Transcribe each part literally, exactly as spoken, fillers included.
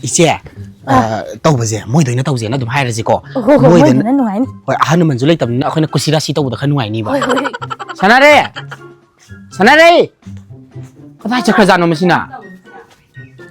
ꯏꯆꯦ, ꯑ, ꯇꯧꯕꯁꯦ ꯃꯣꯏꯗ ꯑꯣꯏꯅ ꯇꯧꯁꯦꯅ ꯑꯗꯨꯝ ꯍꯥꯏꯔꯁꯤꯀꯣ꯫ ꯍꯣꯏ, ꯍꯣꯏ, ꯃꯣꯏꯗ ꯃꯣꯏꯗꯅ ꯅꯨꯡꯉꯥꯏꯅꯤ꯫ ꯍꯣꯏ, ꯑꯍꯜ ꯂꯃꯟꯁꯨ ꯂꯩꯇꯕꯅꯤꯅ ꯑꯩꯈꯣꯏꯅ ꯀꯨꯁꯤꯔꯥꯁꯤ ꯇꯧꯕꯗ ꯈꯔ ꯅꯨꯡꯉꯥꯏꯅꯤꯕ꯫ ꯍꯣꯏ, ꯍꯣꯏ꯫ ꯁꯅꯥꯔꯩ! ꯁꯅꯥꯔꯩ! ꯀꯗꯥꯏ ꯆꯠꯈ꯭ꯔꯖꯥꯠꯅꯣ ꯃꯁꯤꯅ?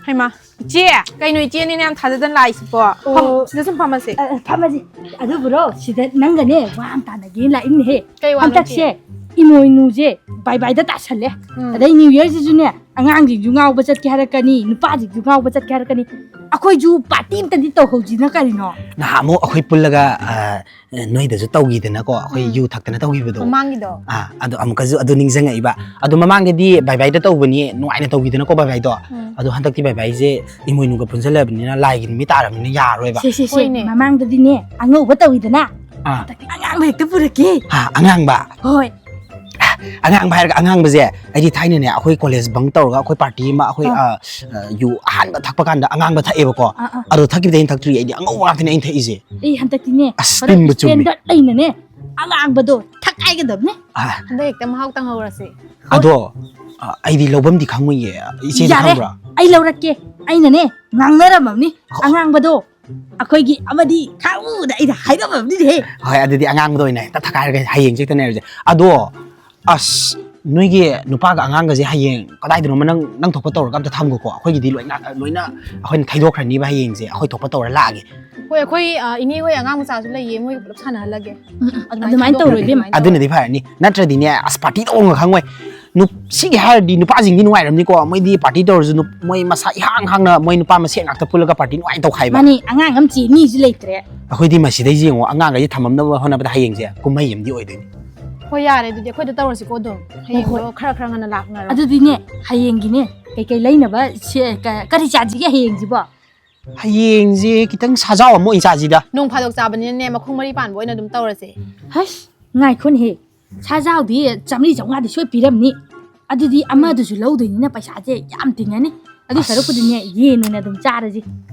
ꯍꯩꯃꯥ, ꯏꯆꯦ, ꯀꯩꯅꯣ ꯏꯆꯦꯅꯦꯅ ꯌꯥꯝ ꯊꯥꯖꯗꯅ ꯂꯥꯛꯏꯁꯤꯕꯣ? ꯐꯝ-, ꯑꯣ꯫ ꯁꯤꯗ ꯁꯨꯝ ꯐꯝꯃꯁꯦ꯫ ꯑ, ꯐꯝꯃꯁꯤ꯫ ꯑꯗꯨꯕꯨꯔꯣ, ꯁꯤꯗ ꯅꯪꯒꯅꯦ ꯋꯥ ꯑꯃ ꯇꯥꯟꯅꯒꯦꯅ ꯂꯥꯛꯏꯅꯦꯍꯦ꯫ ꯀꯩ ꯋꯥꯅꯣ, ꯍꯟꯗꯛꯁꯦ ꯏꯆꯦ? ꯏꯃꯣꯏꯅꯨꯁꯦ ꯕꯥꯏ ꯕꯥꯏꯗ ꯇꯥꯁꯜꯂꯦ꯫ ꯎꯝ꯫ ꯑꯗꯩ New Year ꯁꯤꯁꯨꯅꯦ, ꯑꯉꯥꯡꯁꯤꯡꯁꯨ ꯉꯥꯎꯕ ꯆꯠꯀꯦ ꯍꯥꯏꯔꯛꯀꯅꯤ, ꯅꯨꯄꯥꯁꯤꯡꯁꯨ ꯉꯥꯎꯕ ꯆꯠꯀꯦ ꯍꯥꯏꯔꯛꯀꯅꯤ꯫ ꯑꯩꯈꯣꯏꯁꯨ party ꯑꯝꯇꯗꯤ ꯇꯧꯍꯧꯁꯤꯅ ꯀꯔꯤꯅꯣ? ꯅꯍꯥꯟꯃꯨꯛ ꯑꯩꯈꯣꯏ ꯄꯨꯜꯂꯒ, ꯑ, ꯅꯣꯏꯗꯁꯨ ꯇꯧꯈꯤꯗꯅꯀꯣ, ꯑꯩꯈꯣꯏ ꯎꯝ꯫ ꯌꯨ ꯊꯛꯇꯅ ꯇꯧꯈꯤꯕꯗꯣ꯫ ꯃꯃꯥꯡꯒꯤꯗꯣ? ꯑꯥ, ꯑꯗꯣ ꯑꯃꯨꯛꯀꯁꯨ ꯑꯗꯨ ꯅꯤꯡꯁꯤꯡꯉꯛꯏꯕ꯫ ꯑꯗꯣ ꯃꯃꯥꯡꯗꯗꯤ ꯕꯥꯏ ꯕꯥꯏꯗ ꯇꯧꯕꯅꯤ, ꯅꯨꯡꯉꯥꯏꯅ ꯇꯧꯈꯤꯗꯅꯀꯣ ꯕꯥꯏ ꯕꯥꯏꯗꯣ꯫ ꯎꯝ꯫ ꯑꯗꯣ ꯍꯟꯗꯛꯇꯤ ꯕꯥꯏ ꯕꯥꯏꯁꯦ ꯏꯃꯣꯏꯅꯨꯒ ꯄꯨꯟꯁꯤꯜꯂꯕꯅꯤꯅ, ꯂꯥꯏꯒꯤ ꯅꯨꯃꯤꯠ ꯇꯥꯔꯕꯅꯤꯅ ꯌꯥꯔꯔꯣꯏꯕ꯫ ꯁꯦ, ꯁꯦ, ꯁꯦ, ꯍꯣꯏꯅꯦ꯫ ꯃꯃꯥꯡꯗꯗꯤꯅꯦ, ꯑꯉꯧꯕ ꯇꯧꯋꯤꯗꯅ, ꯑꯥ꯫ ꯍꯟꯗꯛꯇꯤ ꯑꯉꯥꯡꯕ ꯍꯦꯛꯇ ꯄꯨꯔꯛꯀꯦ꯫ ꯑꯥ, ꯑꯉꯥꯡꯕ? ꯍꯣꯏ꯫ ꯑꯉꯥꯡꯕ ꯍꯥꯏꯔꯒ, ꯑꯉꯥꯡꯕꯁꯦ ꯑꯩꯗꯤ ꯊꯥꯏꯅꯅꯦ, ꯑꯩꯈꯣꯏ college bunk ꯇꯧꯔꯒ ꯑꯩꯈꯣꯏ party ꯑꯃ, ꯑꯩꯈꯣꯏ, ꯑꯥ꯫ ꯑ, ꯑ, ꯌꯨ ꯑꯍꯥꯟꯕ ꯊꯛꯄ ꯀꯥꯟꯗ ꯑꯉꯥꯡꯕ ꯊꯛꯑꯦꯕꯀꯣ꯫ ꯑꯥ, ꯑꯥ꯫ ꯑꯗꯣ ꯊꯛꯈꯤꯕꯗꯩ ꯍꯦꯟꯅ ꯊꯛꯇ꯭ꯔꯤ ꯑꯩꯗꯤ, ꯑꯉꯧꯕ ꯉꯥꯛꯇꯅꯦ ꯑꯩꯅ ꯊꯛꯏꯁꯦ꯫ ꯑꯩ ꯍꯟꯗꯛꯇꯤꯅꯦ, ꯑꯁ, ꯈꯔ ꯇꯤꯟꯕꯨ ꯆꯨꯝꯃꯦ꯫ Standard ꯂꯩꯅꯅꯦ, ꯑꯉꯥꯡꯕꯗꯣ ꯊꯛꯀꯥꯏꯒꯗꯕꯅꯦ꯫ ꯑꯥ꯫ ꯍꯟꯗꯛ ꯍꯦꯛꯇ ꯃꯍꯥꯎ ꯇꯪꯍꯧꯔꯁꯦ꯫ ꯑꯗꯣ, ꯑ, ꯑꯩꯗꯤ ꯂꯧꯐꯝꯗꯤ ꯈꯪꯉꯣꯏꯌꯦ꯫ ꯏꯆꯦꯗꯤ ꯌꯥꯔꯦ, ꯈꯪꯕ꯭ꯔꯣ? ꯑꯩ ꯂꯧꯔꯛꯀꯦ꯫ ꯑꯩꯅꯅꯦ, ꯉꯥꯡꯅꯔꯝꯃꯕꯅꯤ꯫ ꯑꯉꯥꯡꯕꯗꯣ ꯑꯩꯈꯣꯏꯒꯤ ꯑꯃꯗꯤ ꯈꯪꯉꯨꯗ ꯑꯩꯅ ꯍꯥꯏꯔꯝꯃꯕꯅꯤꯅꯦꯍꯦ꯫ ꯍꯣꯏ, ꯑꯗꯨꯗꯤ ꯑꯉꯥꯡꯕꯗ ꯑꯣꯏꯅ ꯍꯦꯛꯇ ꯊꯛꯀꯥꯏꯔꯒ ꯍꯌꯦꯡꯁꯦ ꯍꯦꯛꯇ ꯅꯩꯔꯁꯦ꯫ ꯑꯗꯣ, ꯑꯁ, ꯅꯣꯏꯒꯤ ꯅꯨꯄꯥꯒ ꯑꯉꯥꯡꯒꯁꯦ ꯍꯌꯦꯡ ꯀꯗꯥꯏꯗꯅꯣꯃ ꯅꯪ, ꯅꯪ ꯊꯣꯛꯄ ꯇꯧꯔꯒ ꯑꯝꯇ ꯊꯝꯈꯣꯀꯣ꯫ ꯑꯩꯈꯣꯏꯒꯤꯗꯤ ꯂꯣꯏꯅ, ꯂꯣꯏꯅ ꯑꯩꯈꯣꯏꯅ ꯊꯩꯗꯣꯛꯈ꯭ꯔꯅꯤꯕ ꯍꯌꯦꯡꯁꯦ꯫ ꯑꯩꯈꯣꯏ ꯊꯣꯛꯄ ꯇꯧꯔ ꯂꯥꯛꯑꯒꯦ꯫ ꯍꯣꯏ, ꯑꯩꯈꯣꯏ, ꯑ, ꯏꯅꯦ ꯍꯣꯏ ꯑꯉꯥꯡ ꯃꯆꯥꯁꯨ ꯂꯩꯌꯦ, ꯃꯣꯏꯒ ꯄꯨꯂꯞ ꯁꯥꯟꯅꯍꯜꯂꯒꯦ꯫ ꯎꯝ, ꯎꯝ, ꯑꯗꯨꯃꯥꯏꯅ ꯇꯧꯔꯣ, ꯏꯕꯦꯝꯃ꯫ ꯑꯗꯨꯅꯗꯤ ꯐꯔꯅꯤ꯫ ꯅꯠꯇ꯭ꯔꯗꯤꯅꯦ, ꯑꯁ, party ꯇꯧꯐꯝꯒ ꯈꯪꯉꯣꯏ꯫ ꯅꯨꯞ-, ꯁꯤꯒꯤ ꯍꯥꯏꯔꯗꯤ ꯅꯨꯄꯥꯁꯤꯡꯗꯤ ꯅꯨꯡꯉꯥꯏꯔꯝꯅꯤꯀꯣ꯫ ꯃꯣꯏꯗꯤ party ꯇꯧꯔꯁꯨ ꯅꯨꯞ-, ꯃꯣꯏ ꯃꯁꯥ ꯏꯍꯥꯡ ꯍꯥꯡꯅ ꯃꯣꯏ ꯅꯨꯄꯥ ꯃꯁꯦꯟ ꯉꯥꯛꯇ ꯄꯨꯜꯂꯒ party ꯅꯨꯡꯉꯥꯏꯅ ꯇꯧꯈꯥꯏꯕ꯫ ꯃꯥꯅꯤ, ꯑꯉꯥꯡ ꯑꯃ ꯆꯦꯟꯅꯤꯁꯨ ꯂꯩꯇ꯭ꯔꯦ꯫ ꯑꯩꯈꯣꯏꯗꯤ ꯃꯁꯤꯗꯩꯁꯤ ꯌꯦꯡꯉꯣ, ꯑꯉꯥꯡꯈꯩꯁꯦ ꯊꯝꯃꯝꯅꯕ ꯍꯣꯠꯅꯕꯗ ꯍꯌꯦꯡꯁꯦ ꯀꯨꯝꯍꯩ ꯑꯃꯗꯤ ꯑꯣꯏꯗꯣꯏꯅꯤ꯫ ꯍꯣꯏ, ꯌꯥꯔꯦ, ꯑꯗꯨꯗꯤ ꯑꯩꯈꯣꯏꯗ ꯇꯧꯔꯁꯤꯀꯣ ꯑꯗꯨꯝ꯫ ꯍꯌꯦꯡꯗꯣ ꯍꯣꯏ, ꯍꯣꯏ꯫ ꯈꯔ ꯈꯔ ꯉꯟꯅ ꯂꯥꯛꯅꯔꯣ꯫ ꯑꯗꯨꯗꯤꯅꯦ, ꯍꯌꯦꯡꯒꯤꯅꯦ, ꯀꯩꯀꯩ ꯂꯩꯅꯕ ꯁꯦ-, ꯀ-, ꯀꯔꯤ ꯆꯥꯁꯤꯒꯦ ꯍꯌꯦꯡꯁꯤꯕꯣ? ꯍꯌꯦꯡꯁꯦ ꯈꯤꯇꯪ ꯁꯥꯖꯥꯎ ꯑꯃ ꯑꯣꯏꯅ ꯆꯥꯁꯤꯗ꯫ ꯅꯣꯡ ꯐꯥꯗꯣꯛ ꯆꯥꯕꯅꯤꯅꯅꯦ, ꯃꯈꯣꯡ ꯃꯔꯤ ꯄꯥꯟꯕ ꯑꯣꯏꯅ ꯑꯗꯨꯝ ꯇꯧꯔꯁꯦ꯫ ꯍꯩꯁ, ꯉꯥꯏꯈꯣꯅꯦꯍꯦ, ꯁꯥꯖꯥꯎꯗꯤ ꯆꯥꯝꯃꯔꯤ ꯆꯥꯝꯃꯉꯥꯗꯤ ꯁꯣꯏ ꯄꯤꯔꯝꯅꯤ꯫ ꯑꯗꯨꯗꯤ ꯑꯃꯗꯨꯁꯨ ꯂꯧꯗꯣꯏꯅꯤꯅ ꯄꯩꯁꯥꯁꯦ ꯌꯥꯝ ꯇꯤꯡꯉꯅꯤ꯫ ꯑꯗꯨ ꯑꯁ꯫ ꯁꯔꯨꯛꯄꯨꯗꯤꯅꯦ, ꯌꯦꯟ ꯑꯣꯏꯅ ꯑꯗꯨꯝ ꯆꯥꯔꯁꯤ꯫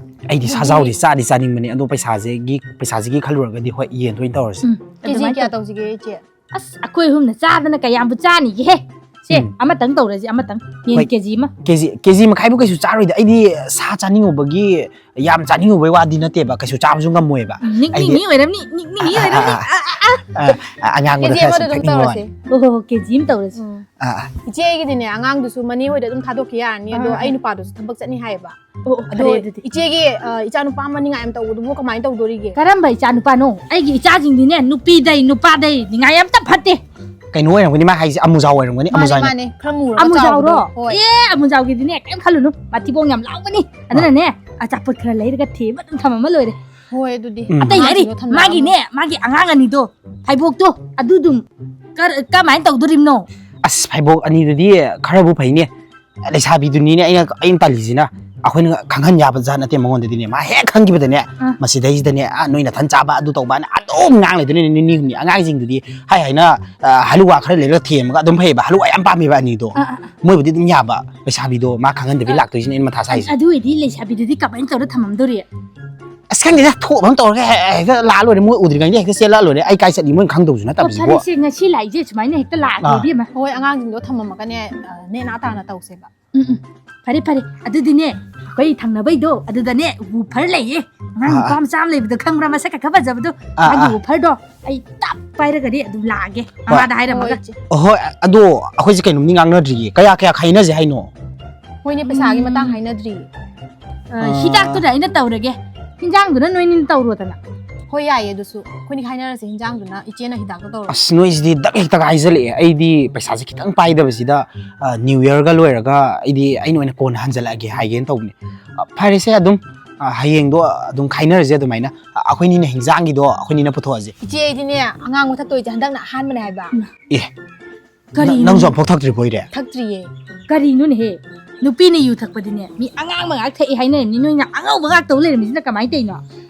ꯑꯩꯗꯤ ꯁꯥꯖꯥꯎꯗꯤ ꯆꯥꯗꯤ ꯆꯥꯅꯤꯡꯕꯅꯦ, ꯑꯗꯣ ꯄꯩꯁꯥꯁꯤꯒꯤ, ꯄꯩꯁꯥꯁꯤꯒꯤ ꯈꯜꯂꯨꯔꯒꯗꯤ ꯍꯣꯏ, ꯌꯦꯟꯗ ꯑꯣꯏꯅ ꯇꯧꯔꯁꯤ꯫ ꯎꯝ, ꯀꯦ ꯖꯤ ꯑꯗꯨꯃꯥꯏꯅ ꯀꯌꯥ ꯇꯧ-, ꯇꯧꯁꯤꯒꯦ, ꯏꯆꯦ? ꯑꯁ, ꯑꯩꯈꯣꯏ ꯑꯍꯨꯝꯅ ꯆꯥꯗꯅ ꯀꯌꯥꯝꯕꯨ ꯆꯥꯅꯤꯒꯦꯍꯦ? ꯁꯦ, ꯎꯝ꯫ ꯑꯃꯇꯪ ꯇꯧꯔꯁꯤ, ꯑꯃꯇꯪ꯫ ꯌꯦꯟ ꯍꯣꯏ꯫ ꯀꯦꯖꯤ ꯑꯃ꯫ ꯀꯦꯖꯤ, ꯀꯦꯖꯤ ꯃꯈꯥꯏꯕꯨ ꯀꯩꯁꯨ ꯆꯥꯔꯣꯏꯗ꯫ ꯑꯩꯗꯤ ꯁꯥ ꯆꯥꯅꯤꯡꯉꯨꯕꯒꯤ, ꯌꯥꯝ ꯆꯥꯅꯤꯡꯉꯨꯕꯩ ꯋꯥꯗꯤ ꯅꯠꯇꯦꯕ, ꯀꯩꯁꯨ ꯆꯥꯕꯁꯨ ꯉꯝꯃꯣꯏꯕ꯫ ꯅꯤꯛ, ꯑꯩꯗꯤ ꯅꯤꯛ, ꯅꯤꯛ ꯑꯣꯏꯔꯝꯅꯤ, ꯅꯤꯛ, ꯅꯤꯛ, ꯅꯤꯛ ꯑꯥ, ꯑꯥ, ꯑꯣꯏꯔꯝꯅꯤ꯫ ꯑꯥ, ꯑꯥ꯫ ꯑꯥ, ꯑꯥ, ꯑꯥ, ꯑꯉꯥꯡꯕꯗꯣ ꯀꯦꯖꯤ ꯈꯔ ꯁꯨꯝ ꯑꯃꯗꯨꯗ ꯑꯗꯨꯝ ꯊꯛꯅꯤꯡꯕ ꯋꯥꯅꯤ꯫ ꯇꯧꯔꯁꯦ꯫ ꯑꯣ, ꯍꯣ, ꯍꯣ, ꯀꯦꯖꯤ ꯑꯃ ꯇꯧꯔꯁꯤ꯫ ꯎꯝ꯫ ꯑꯥ, ꯑꯥ꯫ ꯏꯆꯦ ꯑꯩꯒꯤꯗꯤꯅꯦ, ꯑꯉꯥꯡꯗꯨꯁꯨ ꯃꯅꯦ ꯍꯣꯏꯗ ꯑꯗꯨꯝ ꯊꯥꯗꯣꯛꯈꯤ ꯌꯥꯔꯅꯤ, ꯑꯗꯣ ꯑꯥ, ꯑꯩ ꯑꯥ꯫ ꯅꯨꯄꯥꯗꯨꯁꯨ ꯊꯕꯛ ꯆꯠꯅꯤ ꯍꯥꯏꯌꯦꯕ꯫ ꯑꯣ, ꯑꯣ, ꯑꯗꯣ ꯐꯔꯦ ꯑꯗꯨꯗꯤ꯫ ꯏꯆꯦꯒꯤ, ꯑ, ꯏꯆꯥ ꯅꯨꯄꯥ ꯑꯃ ꯅꯤꯡꯉꯥꯏ ꯌꯥꯝ ꯇꯧꯕꯗꯨꯕꯨ ꯀꯃꯥꯏꯅ ꯇꯧꯗꯣꯔꯤꯒꯦ? ꯀꯔꯝꯕ ꯏꯆꯥ ꯅꯨꯄꯥꯅꯣ? ꯑꯩꯒꯤ ꯏꯆꯥꯁꯤꯡꯗꯤꯅꯦ, ꯅꯨꯄꯤꯗꯩ ꯅꯨꯄꯥꯗꯩ ꯅꯤꯡꯉꯥꯏ ꯑꯝꯇ ꯐꯠꯇꯦ꯫ ꯀꯩꯅꯣ ꯑꯣꯏꯔꯝꯒꯅꯤ, ꯃꯥ ꯍꯥꯏꯁꯦ ꯑꯃꯨꯖꯥꯎ ꯑꯣꯏꯔꯝꯒꯅꯤ, ꯃꯥꯅꯦ, ꯑꯃꯨꯖꯥꯎ ꯍꯥꯏꯅ꯫ ꯃꯥꯅꯦ, ꯈꯔ ꯃꯨꯔꯒ ꯑꯃꯨꯖꯥꯎꯔꯣ? ꯆꯥꯎꯕꯗꯣ꯫ ꯍꯣꯏ꯫ ꯑꯦ, ꯑꯃꯨꯖꯥꯎꯒꯤꯗꯤꯅꯦ, ꯀꯩꯝ ꯈꯜꯂꯨꯅꯨ, ꯃꯊꯤꯕꯣꯡ ꯌꯥꯝ ꯂꯥꯎꯕꯅꯤ꯫ ꯑꯗꯨꯅꯅꯦ, ꯑꯥ꯫ ꯑꯆꯥꯄꯣꯠ ꯈꯔ ꯂꯩꯔꯒ ꯊꯦꯝꯃ ꯑꯗꯨꯝ ꯊꯝꯃꯝꯃ ꯂꯣꯏꯔꯦ꯫ ꯍꯣꯏ, ꯑꯗꯨꯗꯤ꯫ ꯎꯝ꯫ ꯑꯇꯩ ꯂꯩꯔꯤ, ꯑꯉꯥꯡꯁꯤꯡꯗꯣ ꯊꯝꯅꯔꯝꯃꯣ꯫ ꯃꯥꯒꯤꯅꯦ, ꯃꯥꯒꯤ ꯑꯉꯥꯡ ꯑꯅꯤꯗꯣ, ꯐꯩꯕꯣꯛꯇꯣ, ꯑꯗꯨꯗꯨꯝ ꯀꯔ-, ꯀꯃꯥꯏꯅ ꯇꯧꯗꯣꯔꯤꯕꯅꯣ? ꯑꯁ, ꯐꯩꯕꯣꯛ ꯑꯅꯤꯗꯨꯗꯤ ꯈꯔꯕꯨ ꯐꯩꯅꯦ꯫ ꯂꯩꯁꯥꯕꯤꯗꯨꯅꯤꯅꯦ ꯑꯩꯅ, ꯑꯩꯅ ꯇꯜꯂꯤꯁꯤꯅ꯫ ꯑꯩꯈꯣꯏꯅ ꯈꯪꯍꯟ ꯌꯥꯕ ꯖꯥꯠ ꯅꯠꯇꯦ ꯃꯉꯣꯟꯗꯗꯤꯅꯦ꯫ ꯃꯥ ꯍꯦꯛ ꯈꯪꯈꯤꯕꯗꯅꯦ, ꯑꯥ꯫ ꯃꯁꯤꯗꯩꯁꯤꯗꯅꯦ, "ꯑꯥ, ꯅꯣꯏ ꯅꯊꯟ ꯆꯥꯕ ꯑꯗꯨ ꯇꯧꯕ" ꯍꯥꯏꯅ ꯑꯗꯨꯝ ꯉꯥꯡ ꯂꯩꯗꯣꯏꯅꯦ ꯅꯤꯅꯤ ꯍꯨꯝꯅꯤ꯫ ꯑꯉꯥꯡꯁꯤꯡꯗꯨꯗꯤ ꯍꯥꯏ ꯍꯥꯏꯅ, ꯑꯥ, ꯍꯂꯨꯋꯥ ꯈꯔ ꯂꯩꯔꯒ ꯊꯦꯝꯃꯒ ꯑꯗꯨꯝ ꯐꯩꯌꯦꯕ꯫ ꯍꯂꯨꯋꯥ ꯌꯥꯝ ꯄꯥꯝꯃꯦꯕ ꯑꯅꯤꯗꯣ꯫ ꯑꯥ, ꯑꯥ, ꯑꯥ꯫ ꯃꯣꯏꯕꯨꯗꯤ ꯑꯗꯨꯝ ꯌꯥꯕ꯫ ꯂꯩꯁꯥꯕꯤꯗꯣ ꯃꯥ ꯈꯪꯍꯟꯗꯕꯤ ꯑꯥ꯫ ꯂꯥꯛꯇꯣꯏꯁꯤꯅꯦ ꯑꯩꯅ ꯃꯊꯥ ꯁꯥꯏꯁꯦ꯫ ꯑꯗꯨ ꯑꯣꯏꯗꯤ ꯂꯩꯁꯥꯕꯤꯗꯨꯗꯤ ꯀꯃꯥꯏꯅ ꯇꯧꯔ ꯊꯝꯃꯝꯗꯣꯔꯤ? ꯑꯁ, ꯈꯪꯗꯦꯗ, ꯊꯣꯛꯑꯕ ꯑꯃ ꯇꯧꯔꯒ ꯍꯦ-, ꯍꯦ-, ꯍꯦꯛꯇ ꯂꯥꯛꯑ ꯂꯣꯏꯔꯦ꯫ ꯃꯣꯏ ꯎꯗ꯭ꯔꯤꯉꯩꯗ ꯍꯦꯛꯇ ꯆꯦꯜꯂꯛꯑ ꯂꯣꯏꯔꯦ꯫ ꯑꯩ ꯀꯥꯏ ꯆꯠꯂꯤ ꯃꯣꯏꯅ ꯈꯪꯗꯧꯁꯨ ꯑꯣ, ꯅꯠꯇꯕꯁꯤꯕꯨ꯫ ꯐꯔꯦꯁꯦ, ꯉꯁꯤ ꯂꯥꯛꯏꯁꯦ ꯁꯨꯃꯥꯏꯅ ꯍꯦꯛꯇ ꯂꯥꯛꯑꯒꯦ, ꯑꯥ꯫ ꯏꯕꯦꯝꯃ꯫ ꯍꯣꯏ, ꯑꯉꯥꯡꯁꯤꯡꯗꯣ ꯊꯝꯃꯝꯃꯒꯅꯦ, ꯑ, ꯅꯦꯅꯥ ꯇꯥꯅ ꯇꯧꯁꯦꯕ꯫ ꯎꯝ, ꯎꯝ꯫ ꯐꯔꯦ, ꯐꯔꯦ꯫ ꯑꯗꯨꯗꯤꯅꯦ, ꯑꯩꯈꯣꯏ ꯊꯪꯅꯕꯩꯗꯣ, ꯑꯗꯨꯗꯅꯦ, woofer ꯂꯩꯌꯦ꯫ ꯑꯉꯥꯡ ꯑꯥ, ꯅꯨꯄꯥ ꯑꯥ꯫ ꯃꯆꯥ ꯑꯃ ꯂꯩꯕꯗꯣ ꯈꯪꯕ꯭ꯔꯥ? ꯃꯁꯛ ꯈꯔ ꯐꯖꯕꯗꯣ꯫ ꯑꯥ, ꯃꯥꯒꯤ ꯑꯥ꯫ Wooferꯗꯣ ꯑꯩ ꯇꯞ ꯄꯥꯏꯔꯒꯗꯤ ꯑꯗꯨꯝ ꯂꯥꯛꯑꯒꯦ, ꯍꯣꯏ꯫ ꯃꯃꯥꯗ ꯍꯥꯏꯔꯝꯃꯒ꯫ ꯍꯣꯏ, ꯏꯆꯦ꯫ ꯍꯣꯏ, ꯑꯗꯣ ꯑꯩꯈꯣꯏꯁꯦ ꯀꯩꯅꯣꯝꯗꯤ ꯉꯥꯡꯅꯗ꯭ꯔꯤꯌꯦ꯫ ꯀꯌꯥ, ꯀꯌꯥ ꯈꯥꯏꯅꯁꯦ ꯍꯥꯏꯅꯣ? ꯍꯣꯏꯅꯦ, ꯄꯩꯁꯥꯒꯤ ꯎꯝ꯫ ꯃꯇꯥꯡ ꯍꯥꯏꯅꯗ꯭ꯔꯤ꯫ ꯑ, ꯑ꯫ ꯍꯤꯗꯥꯛꯇꯨꯅ ꯑꯩꯅ ꯇꯧꯔꯒꯦ꯫ ꯍꯤꯟꯖꯥꯡꯗꯨꯅ ꯅꯣꯏꯅꯤꯅ ꯇꯧꯔꯣꯗꯅ꯫ ꯍꯣꯏ, ꯌꯥꯏꯌꯦ ꯑꯗꯨꯁꯨ꯫ ꯑꯩꯈꯣꯏꯅꯤ ꯈꯥꯏꯅꯔꯁꯦ ꯍꯤꯟꯖꯥꯡꯗꯨꯅ, ꯏꯆꯦꯅ ꯍꯤꯗꯥꯛꯇꯣ ꯇꯧꯔꯣ꯫ ꯑꯁ, ꯅꯣꯏꯁꯤꯗꯤ ꯗꯛ ꯍꯦꯛꯇ ꯍꯥꯏꯖꯜꯂꯛꯑꯦ꯫ ꯑꯩꯗꯤ ꯄꯩꯁꯥꯁꯦ ꯈꯤꯇꯪ ꯄꯥꯏꯗꯕꯁꯤꯗ, ꯑ, New Yearꯒ ꯂꯣꯏꯔꯒ ꯑꯩꯗꯤ ꯑꯩꯅ ꯑꯣꯏꯅ ꯀꯣꯟꯅ ꯍꯟꯖꯜꯂꯛꯑꯒꯦ ꯍꯥꯏꯒꯦꯅ ꯇꯧꯕꯅꯦ꯫ ꯑ, ꯐꯔꯦꯁꯦ ꯑꯗꯨꯝ, ꯑ, ꯍꯌꯦꯡꯗꯣ ꯑꯗꯨꯝ ꯈꯥꯏꯅꯔꯁꯦ ꯑꯗꯨꯃꯥꯏꯅ꯫ ꯑ, ꯑꯩꯈꯣꯏꯅꯤꯅ ꯍꯤꯟꯖꯥꯡꯒꯤꯗꯣ ꯑꯩꯈꯣꯏꯅꯤꯅ ꯄꯨꯊꯣꯛꯑꯁꯦ꯫ ꯏꯆꯦ, ꯑꯩꯗꯤꯅꯦ, ꯑꯉꯥꯡꯕ ꯊꯛꯇꯣꯏꯁꯦ ꯍꯟꯗꯛꯅ ꯑꯍꯥꯟꯕꯅꯦ ꯍꯥꯏꯕ꯫ ꯑꯦ, ꯀꯔꯤꯅꯣ? ꯅꯪꯁꯨ ꯑꯃꯨꯛꯐꯥꯎ ꯊꯛꯇ꯭ꯔꯤꯕꯣꯏꯔꯦ? ꯊꯛꯇ꯭ꯔꯤꯌꯦ꯫ ꯀꯔꯤꯅꯣꯅꯦꯍꯦ? ꯅꯨꯄꯤꯅ ꯌꯨ ꯊꯛꯄꯗꯤꯅꯦ, ꯃꯤ ꯑꯉꯥꯡꯕ ꯉꯥꯛ ꯊꯛꯏ ꯍꯥꯏꯅꯔꯤꯅꯤ, ꯅꯣꯏꯅ ꯑꯉꯧꯕ ꯉꯥꯛ ꯇꯧ ꯂꯩꯔꯝꯃꯤꯁꯤꯅ ꯀꯃꯥꯏꯅ ꯇꯧꯔꯤꯅꯣ?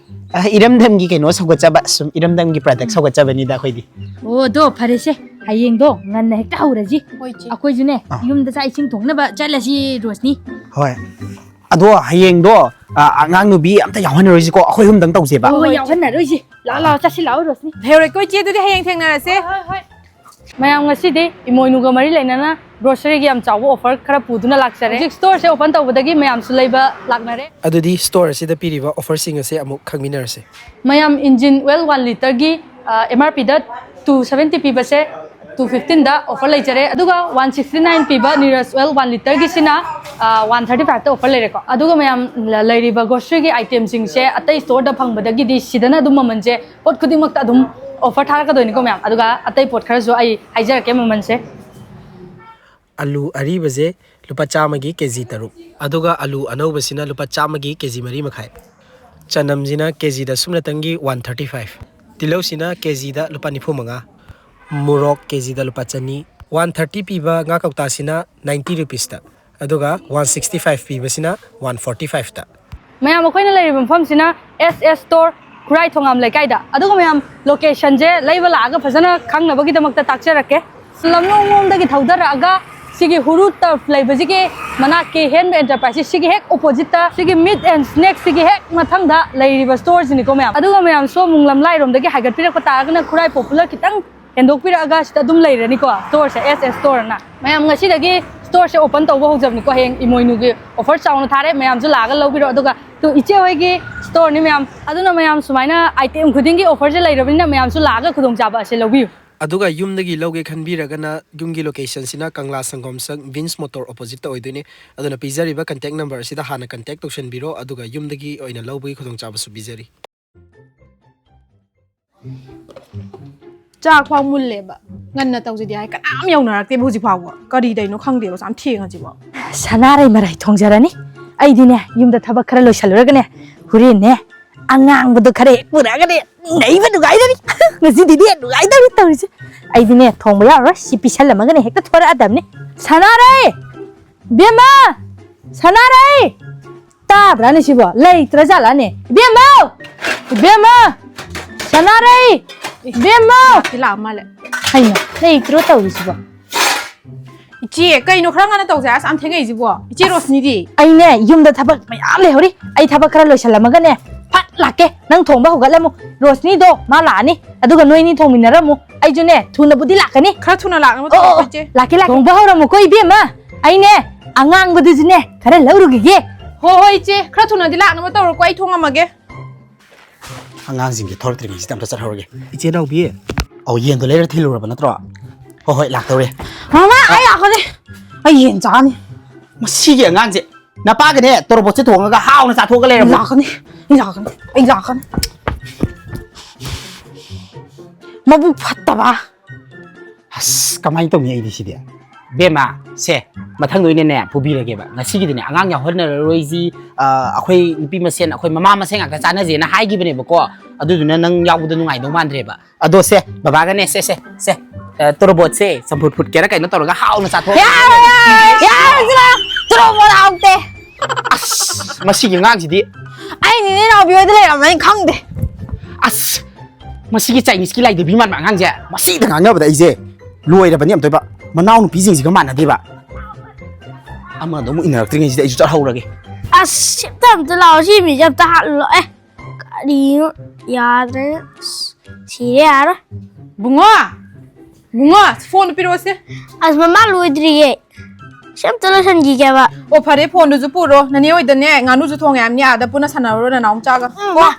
ꯑ, ꯏꯔꯝꯗꯝꯒꯤ ꯀꯩꯅꯣ ꯁꯧꯒꯠꯆꯕ, ꯁꯨꯝ ꯏꯔꯝꯗꯝꯒꯤ product ꯎꯝ꯫ ꯁꯧꯒꯠꯆꯕꯅꯤꯗ ꯑꯩꯈꯣꯏꯗꯤ꯫ ꯑꯣ, ꯑꯗꯣ ꯐꯔꯦꯁꯦ, ꯍꯌꯦꯡꯗꯣ ꯉꯟꯅ ꯍꯦꯛꯇ ꯍꯧꯔꯁꯤ꯫ ꯍꯣꯏ, ꯏꯆꯦ꯫ ꯑꯩꯈꯣꯏꯁꯨꯅꯦ, ꯑꯥ꯫ ꯌꯨꯝꯗ ꯆꯥꯛ ꯏꯁꯤꯡ ꯊꯣꯡꯅꯕ ꯆꯠꯂꯁꯤ, ꯔꯣꯁꯅꯤ꯫ ꯍꯣꯏ꯫ ꯑꯗꯣ ꯍꯌꯦꯡꯗꯣ, ꯑ, ꯑꯉꯥꯡ ꯅꯨꯕꯤ ꯑꯝꯇ ꯌꯥꯎꯍꯟꯅꯔꯣꯏꯁꯤꯀꯣ, ꯑꯩꯈꯣꯏ ꯑꯍꯨꯝꯗꯪ ꯇꯧꯁꯦꯕ꯫ ꯍꯣꯏ, ꯍꯣꯏ, ꯍꯣꯏ, ꯏꯆꯦ꯫ ꯌꯥꯎꯍꯟꯅꯔꯣꯏꯁꯤ꯫ ꯂꯥꯛꯑꯣ, ꯂꯥꯛꯑꯣ, ꯆꯠꯁꯤ ꯂꯥꯛꯑꯣ, ꯔꯣꯁꯅꯤ꯫ ꯂꯩꯍꯧꯔꯦꯀꯣ, ꯏꯆꯦ, ꯑꯗꯨꯗꯤ ꯍꯌꯦꯡ ꯊꯦꯡꯅꯔꯁꯦ꯫ ꯍꯣꯏ, ꯍꯣꯏ, ꯍꯣꯏ꯫ ꯃꯌꯥꯝ, ꯉꯁꯤꯗꯤ ꯏꯃꯣꯏꯅꯨꯒ ꯃꯔꯤ ꯂꯩꯅꯅ groceryꯒꯤ ꯌꯥꯝ ꯆꯥꯎꯕ offer ꯈꯔ ꯄꯨꯗꯨꯅ ꯂꯥꯛꯆꯔꯦ꯫ ꯍꯧꯖꯤꯛ storeꯁꯦ open ꯇꯧꯕꯗꯒꯤ ꯃꯌꯥꯝꯁꯨ ꯂꯩꯕ ꯂꯥꯛꯅꯔꯦ꯫ ꯑꯗꯨꯗꯤ store ꯑꯁꯤꯗ ꯄꯤꯔꯤꯕ offerꯁꯤꯡ ꯑꯁꯦ ꯑꯃꯨꯛ ꯈꯪꯃꯤꯟꯅꯔꯁꯦ꯫ ꯃꯌꯥꯝ, engine oil one litreꯒꯤ, ꯑ, M R Pꯗ two seventy ꯄꯤꯕꯁꯦ two fifteenꯗ offer ꯂꯩꯖꯔꯦ꯫ ꯑꯗꯨꯒ one sixty nine ꯄꯤꯕ Neeraj oil one litreꯒꯤꯁꯤꯅ, ꯑ, one thirty fiveꯇ offer ꯂꯩꯔꯦꯀꯣ꯫ ꯑꯗꯨꯒ ꯃꯌꯥꯝ, ꯂ-, ꯂꯩꯔꯤꯕ groceryꯒꯤ itemꯁꯤꯡꯁꯦ ꯑꯇꯩ storeꯗ ꯐꯪꯕꯗꯒꯤꯗꯤ ꯁꯤꯗꯅ ꯑꯗꯨꯝ ꯃꯃꯜꯁꯦ ꯄꯣꯠ ꯈꯨꯗꯤꯡꯃꯛꯇ ꯑꯗꯨꯝ offer ꯊꯥꯔꯛꯀꯗꯣꯏꯅꯤꯀꯣ ꯃꯌꯥꯝ꯫ ꯑꯗꯨꯒ ꯑꯇꯩ ꯄꯣꯠ ꯈꯔꯁꯨ ꯑꯩ ꯍꯥꯏꯖꯔꯛꯀꯦ ꯃꯃꯜꯁꯦ꯫ ꯑꯂꯨ ꯑꯔꯤꯕꯁꯦ ꯂꯨꯄꯥ ꯆꯥꯝꯃꯒꯤ KG ꯇꯔꯨꯛ, ꯑꯗꯨꯒ ꯑꯂꯨ ꯑꯅꯧꯕꯁꯤꯅ ꯂꯨꯄꯥ ꯆꯥꯝꯃꯒꯤ KG ꯃꯔꯤ ꯃꯈꯥꯏ, ꯆꯅꯝꯁꯤꯅ KGꯗ ꯁꯨꯞꯅꯇꯪꯒꯤ one thirty five, ꯇꯤꯜꯍꯧꯁꯤꯅ KGꯗ ꯂꯨꯄꯥ ꯅꯤꯐꯨ ꯃꯉꯥ, ꯃꯣꯔꯣꯛ KGꯗ ꯂꯨꯄꯥ ꯆꯅꯤ, one thirty ꯄꯤꯕ ꯉꯥ ꯀꯧꯇꯥꯁꯤꯅ ninety rupeesꯇ, ꯑꯗꯨꯒ one sixty five ꯄꯤꯕꯁꯤꯅ one forty fiveꯇ꯫ ꯃꯌꯥꯝ, ꯑꯩꯈꯣꯏꯅ ꯂꯩꯔꯤꯕ ꯃꯐꯝꯁꯤꯅ S S store, ꯈꯨꯔꯥꯏ ꯊꯣꯉꯥꯝ ꯂꯩꯀꯥꯏꯗ꯫ ꯑꯗꯨꯒ ꯃꯌꯥꯝ, locationꯁꯦ ꯂꯩꯕ ꯂꯥꯛꯑꯒ ꯐꯖꯅ ꯈꯪꯅꯕꯒꯤꯗꯃꯛꯇ ꯇꯥꯛꯆꯔꯛꯀꯦ꯫ ꯂꯝꯂꯣꯡꯂꯣꯝꯗꯒꯤ ꯊꯧꯗꯔꯛꯑꯒ ꯁꯤꯒꯤ ꯍꯨꯔꯨ turf ꯂꯩꯕꯁꯤꯒꯤ ꯃꯅꯥꯛꯀꯤ Handmade Enterprises ꯁꯤꯒꯤ ꯍꯦꯛ oppositeꯇ, ꯁꯤꯒꯤ Meat and Snacksꯁꯤꯒꯤ ꯍꯦꯛ ꯃꯊꯪꯗ ꯂꯩꯔꯤꯕ storeꯁꯤꯅꯤꯀꯣ ꯃꯌꯥꯝ꯫ ꯑꯗꯨꯒ ꯃꯌꯥꯝ, ꯁꯣꯝ ꯂꯝꯂꯥꯏꯔꯣꯝꯗꯒꯤ ꯍꯥꯏꯒꯠꯄꯤꯔꯛꯄ ꯇꯥꯔꯒꯅ ꯈꯨꯔꯥꯏ Popular ꯈꯤꯇꯪ ꯍꯦꯟꯗꯣꯛꯄꯤꯔꯛꯑꯒ ꯁꯤꯗ ꯑꯗꯨꯝ ꯂꯩꯔꯅꯤꯀꯣ storeꯁꯦ, S S storeꯅ꯫ ꯃꯌꯥꯝ, ꯉꯁꯤꯗꯒꯤ storeꯁꯦ open ꯇꯧꯕ ꯍꯧꯖꯕꯅꯤꯀꯣ, ꯍꯌꯦꯡ ꯏꯃꯣꯏꯅꯨꯒꯤ offer ꯆꯥꯎꯅ ꯊꯥꯔꯦ, ꯃꯌꯥꯝꯁꯨ ꯂꯥꯛꯑꯒ ꯂꯧꯕꯤꯔꯣ꯫ ꯑꯗꯨꯒ ꯇꯨ, ꯏꯆꯦ ꯍꯣꯏꯒꯤ storeꯅꯤ ꯃꯌꯥꯝ, ꯑꯗꯨꯅ ꯃꯌꯥꯝ ꯁꯨꯃꯥꯏꯅ item ꯈꯨꯗꯤꯡꯒꯤ offerꯁꯦ ꯂꯩꯔꯕꯅꯤꯅ ꯃꯌꯥꯝꯁꯨ ꯂꯥꯛꯑꯒ ꯈꯨꯗꯣꯡꯆꯥꯕ ꯑꯁꯦ ꯂꯧꯕꯤꯌꯨ꯫ ꯑꯗꯨꯒ ꯌꯨꯝꯗꯒꯤ ꯂꯧꯒꯦ ꯈꯟꯕꯤꯔꯒꯅ ꯌꯨꯝꯒꯤ locationꯁꯤꯅ ꯀꯪꯂꯥ ꯁꯪꯒꯣꯝ ꯁꯪ Vince Motor oppositeꯇ ꯑꯣꯏꯗꯣꯏꯅꯦ꯫ ꯑꯗꯨꯅ ꯄꯤꯖꯔꯤꯕ contact number ꯑꯁꯤꯗ ꯍꯥꯟꯅ contact ꯇꯧꯁꯟꯕꯤꯔꯣ, ꯑꯗꯨꯒ ꯌꯨꯝꯗꯒꯤ ꯑꯣꯏꯅ ꯂꯧꯕꯒꯤ ꯈꯨꯗꯣꯡꯆꯥꯕꯁꯨ ꯄꯤꯖꯔꯤ꯫ ꯆꯥꯛ ꯐꯥꯎ ꯃꯨꯜꯂꯦꯕ꯫ ꯉꯟꯅ ꯇꯧꯁꯤꯗꯤ ꯍꯥꯏ, ꯀꯅꯥꯝ ꯌꯧꯅꯔꯛꯇꯦꯕ ꯍꯧꯖꯤꯛ ꯐꯥꯎꯕ꯫ ꯀꯔꯤ ꯇꯧꯔꯤꯅꯣ ꯈꯪꯗꯦꯕ, ꯌꯥꯝ ꯊꯦꯡꯉꯁꯤꯕꯣ꯫ ꯁꯅꯥꯔꯩ ꯃꯔꯥꯏ ꯊꯣꯡꯖꯔꯅꯤ꯫ ꯑꯩꯗꯤꯅꯦ, ꯌꯨꯝꯗ ꯊꯕꯛ ꯈꯔ ꯂꯣꯏꯁꯜꯂꯨꯔꯒꯅꯦ, ꯍꯣꯔꯦꯟꯅꯦ, ꯑꯉꯥꯡꯕꯗꯣ ꯈꯔ ꯍꯦꯛ ꯄꯨꯔꯛꯑꯒꯅꯦ, ꯅꯩꯕ ꯅꯨꯡꯉꯥꯏꯗꯧꯔꯤ꯫ ꯉꯁꯤꯗꯤꯅꯦ, ꯅꯨꯡꯉꯥꯏꯗꯧꯔꯤ ꯇꯧꯔꯤꯁꯦ꯫ ꯑꯩꯗꯤꯅꯦ, ꯊꯣꯡꯕ ꯌꯥꯎꯔꯔꯣꯏ, ꯁꯤ ꯄꯤꯁꯜꯂꯝꯃꯒꯅꯦ ꯍꯦꯛꯇ ꯊꯣꯔꯛꯑꯗꯕꯅꯤ꯫ ꯁꯅꯥꯔꯩ! ꯏꯕꯦꯝꯃ! ꯁꯅꯥꯔꯩ! ꯇꯥꯗ꯭ꯔꯥꯅꯦ ꯁꯤꯕꯣ? ꯂꯩꯇ꯭ꯔꯖꯥꯠꯂꯥꯅꯦ? ꯏꯕꯦꯝꯃꯧ! ꯏꯕꯦꯝꯃ! ꯁꯅꯥꯔꯩ! ꯏꯕꯦꯝꯃꯧ! ꯂꯥꯛꯇꯤ ꯂꯥꯛꯑ ꯃꯥꯜꯂꯦ꯫ ꯀꯩꯅꯣ? ꯂꯩꯇ꯭ꯔꯣ ꯇꯧꯔꯤꯁꯤꯕꯣ? ꯏꯆꯦ, ꯀꯩꯅꯣ ꯈꯔ ꯉꯟꯅ ꯇꯧꯁꯦ ꯍꯥꯏꯔ ꯑꯁꯨꯛ ꯌꯥꯝ ꯊꯦꯡꯉꯛꯏꯁꯤꯕꯣ? ꯏꯆꯦ ꯔꯣꯁꯅꯤꯗꯤ? ꯑꯩꯅꯦ, ꯌꯨꯝꯗ ꯊꯕꯛ ꯃꯌꯥꯝ ꯂꯩꯍꯧꯔꯤ꯫ ꯑꯩ ꯊꯕꯛ ꯈꯔ ꯂꯣꯏꯁꯜꯂꯝꯃꯒꯅꯦ, ꯐꯠ ꯂꯥꯛꯀꯦ꯫ ꯅꯪ ꯊꯣꯡꯕ ꯍꯧꯒꯠꯂꯝꯃꯨ꯫ ꯔꯣꯁꯅꯤꯗꯣ, ꯃꯥ ꯂꯥꯛꯑꯅꯤ꯫ ꯑꯗꯨꯒ ꯅꯣꯏꯅꯤ ꯊꯣꯡꯃꯤꯟꯅꯔꯝꯃꯨ꯫ ꯑꯩꯁꯨꯅꯦ, ꯊꯨꯅꯕꯨꯗꯤ ꯂꯥꯛꯀꯅꯤ꯫ ꯈꯔ ꯊꯨꯅ ꯂꯥꯛꯅꯕ ꯑꯣ, ꯑꯣ, ꯇꯧꯔꯣ, ꯑꯣ, ꯏꯆꯦ꯫ ꯂꯥꯛꯀꯦ, ꯂꯥꯛꯀꯦ꯫ ꯊꯣꯡꯕ ꯍꯧꯔꯝꯃꯨꯀꯣ, ꯏꯕꯦꯝꯃ꯫ ꯑꯩꯅꯦ, ꯑꯉꯥꯡꯕꯗꯨꯁꯨꯅꯦ, ꯈꯔ ꯂꯧꯔꯨꯈꯤꯒꯦ꯫ ꯍꯣ, ꯍꯣꯏ, ꯏꯆꯦ꯫ ꯈꯔ ꯊꯨꯅꯗꯤ ꯂꯥꯛꯅꯕ ꯇꯧꯔꯣꯀꯣ, ꯑꯩ ꯊꯣꯡꯉꯝꯃꯒꯦ꯫ ꯑꯉꯥꯡꯁꯤꯡꯁꯦ ꯊꯣꯛꯂꯛꯇ꯭ꯔꯤꯉꯩꯁꯤꯗ ꯑꯝꯇ ꯆꯠꯍꯧꯔꯒꯦ꯫ ꯏꯆꯦ ꯅꯥꯎꯕꯤ꯫ ꯑꯧ, ꯌꯦꯟꯗꯣ ꯂꯩꯔ ꯊꯤꯜꯂꯨꯔꯕ ꯅꯠꯇ꯭ꯔꯣ? ꯍꯣꯏ, ꯍꯣꯏ, ꯂꯥꯛꯇꯧꯔꯦ꯫ ꯃꯃꯥ, ꯑꯩ ꯂꯥꯛꯀꯅꯤ꯫ ꯑꯩ ꯌꯦꯟ ꯆꯥꯅꯤ꯫ ꯃꯁꯤꯒꯤ ꯑꯉꯥꯡꯁꯦ, ꯅꯄꯥꯒꯅꯦ ꯇꯣꯔꯣꯕꯣꯠꯁꯦ ꯊꯣꯡꯉꯒ ꯍꯥꯎꯅ ꯆꯥꯊꯣꯛꯑꯒ ꯑꯩ ꯂꯩꯔꯕ? ꯂꯥꯛꯀꯅꯤ, ꯑꯩ ꯂꯥꯛꯀꯅꯤ, ꯑꯩ ꯂꯥꯛꯀꯅꯤ꯫ ꯃꯕꯨꯛ ꯐꯠꯇꯕ꯫ ꯑꯁ, ꯀꯃꯥꯏꯅ ꯇꯧꯅꯤ ꯑꯩꯗꯤ ꯁꯤꯗꯤ? ꯕꯦꯝꯃ, ꯁꯦ, ꯃꯊꯪꯗ ꯑꯣꯏꯅꯅꯦ ꯄꯨꯕꯤꯔꯒꯦꯕ꯫ ꯉꯁꯤꯒꯤꯗꯤꯅꯦ ꯑꯉꯥꯡ ꯌꯥꯎꯍꯟꯅꯔꯔꯣꯏꯁꯤ, ꯑ, ꯑꯩꯈꯣꯏ ꯅꯨꯄꯤ ꯃꯁꯦꯟ, ꯑꯩꯈꯣꯏ ꯃꯃꯥ ꯃꯁꯦꯟ ꯉꯥꯛꯇ ꯆꯥꯅꯁꯦꯅ ꯍꯥꯏꯈꯤꯕꯅꯦꯕꯀꯣ꯫ ꯑꯗꯨꯗꯨꯅ ꯅꯪ ꯌꯥꯎꯕꯗꯣ ꯅꯨꯡꯉꯥꯏꯗꯧ ꯃꯥꯟꯗ꯭ꯔꯦꯕ꯫ ꯑꯗꯣ ꯁꯦ, ꯕꯕꯥꯒꯅꯦ, ꯁꯦ, ꯁꯦ, ꯁꯦ, ꯑ, ꯇꯣꯔꯣꯕꯣꯠꯁꯦ ꯆꯝꯐꯨꯠ ꯐꯨꯠꯀꯦꯔꯥ ꯀꯩꯅꯣ ꯇꯧꯔꯒ ꯍꯥꯎꯅ ꯆꯥꯊꯣꯛꯑꯒ ꯌꯥꯔꯦ, ꯌꯥꯔꯦ, ꯌꯥꯔꯦ, ꯁꯤꯗ ꯇꯣꯔꯣꯕꯣꯠ ꯍꯥꯎꯇꯦ꯫ ꯑꯁ, ꯃꯁꯤꯒꯤ ꯑꯉꯥꯡꯁꯤꯗꯤ꯫ ꯑꯩ ꯅꯦꯅꯦ ꯅꯥꯎꯕꯤ ꯍꯣꯏꯗ ꯂꯩꯔꯝꯃꯅꯤ ꯈꯪꯗꯦ꯫ ꯑꯁ, ꯃꯁꯤꯒꯤ ꯆꯥꯏꯅꯤꯁꯀꯤ ꯂꯥꯏꯙꯕꯤ ꯃꯥꯟꯕ ꯑꯉꯥꯡꯁꯦ꯫ ꯃꯁꯤꯗ ꯉꯥꯡꯅꯕꯗ ꯑꯩꯁꯦ ꯂꯣꯏꯔꯕꯅꯤ ꯑꯝꯇꯣꯏꯕ꯫ ꯃꯅꯥꯎꯅꯨꯄꯤꯁꯤꯡꯁꯤꯒ ꯃꯥꯟꯅꯗꯦꯕ꯫ ꯑꯃꯗꯣ ꯑꯃꯨꯛ ꯏꯟꯅꯔꯛꯇ꯭ꯔꯤꯉꯩꯁꯤꯗ ꯑꯩꯁꯨ ꯆꯠꯍꯧꯔꯒꯦ꯫ ꯑꯁ, ꯑꯝꯇ, ꯑꯝꯇ ꯂꯥꯛꯑꯣ, ꯁꯤ ꯃꯤꯁꯦ ꯑꯝꯇ ꯍꯥꯠꯂꯣ꯫ ꯑꯦ, ꯀꯔꯤꯅꯣ? ꯌꯥꯗ꯭ꯔꯦ꯫ ꯑꯁ, ꯁꯤꯔꯦ, ꯌꯥꯔꯣꯏ꯫ ꯕꯨꯡꯉꯣ! ꯕꯨꯡꯉꯣ, ꯐꯣꯟꯗꯨ ꯄꯤꯔꯛꯑꯣꯁꯦ꯫ ꯑꯁ, ꯃꯃꯥ ꯂꯣꯏꯗ꯭ꯔꯤꯌꯦ꯫ ꯁꯤ ꯑꯝꯇ ꯂꯣꯏꯁꯟꯈꯤꯒꯦꯕ꯫ ꯑꯣ, ꯐꯔꯦ, ꯐꯣꯟꯗꯨꯁꯨ ꯄꯨꯔꯣ꯫ ꯅꯅꯦ ꯍꯣꯏꯗꯅꯦ, ꯉꯥꯅꯨꯁꯨ ꯊꯣꯡꯉꯦ ꯍꯥꯏꯕꯅꯤ, ꯑꯥꯗ ꯄꯨꯟꯅ ꯁꯥꯟꯅꯔꯨꯔꯣ, ꯅꯅꯥꯎ ꯆꯥꯒ꯫ ꯎꯝ, ꯀꯣ? ꯃꯥ꯫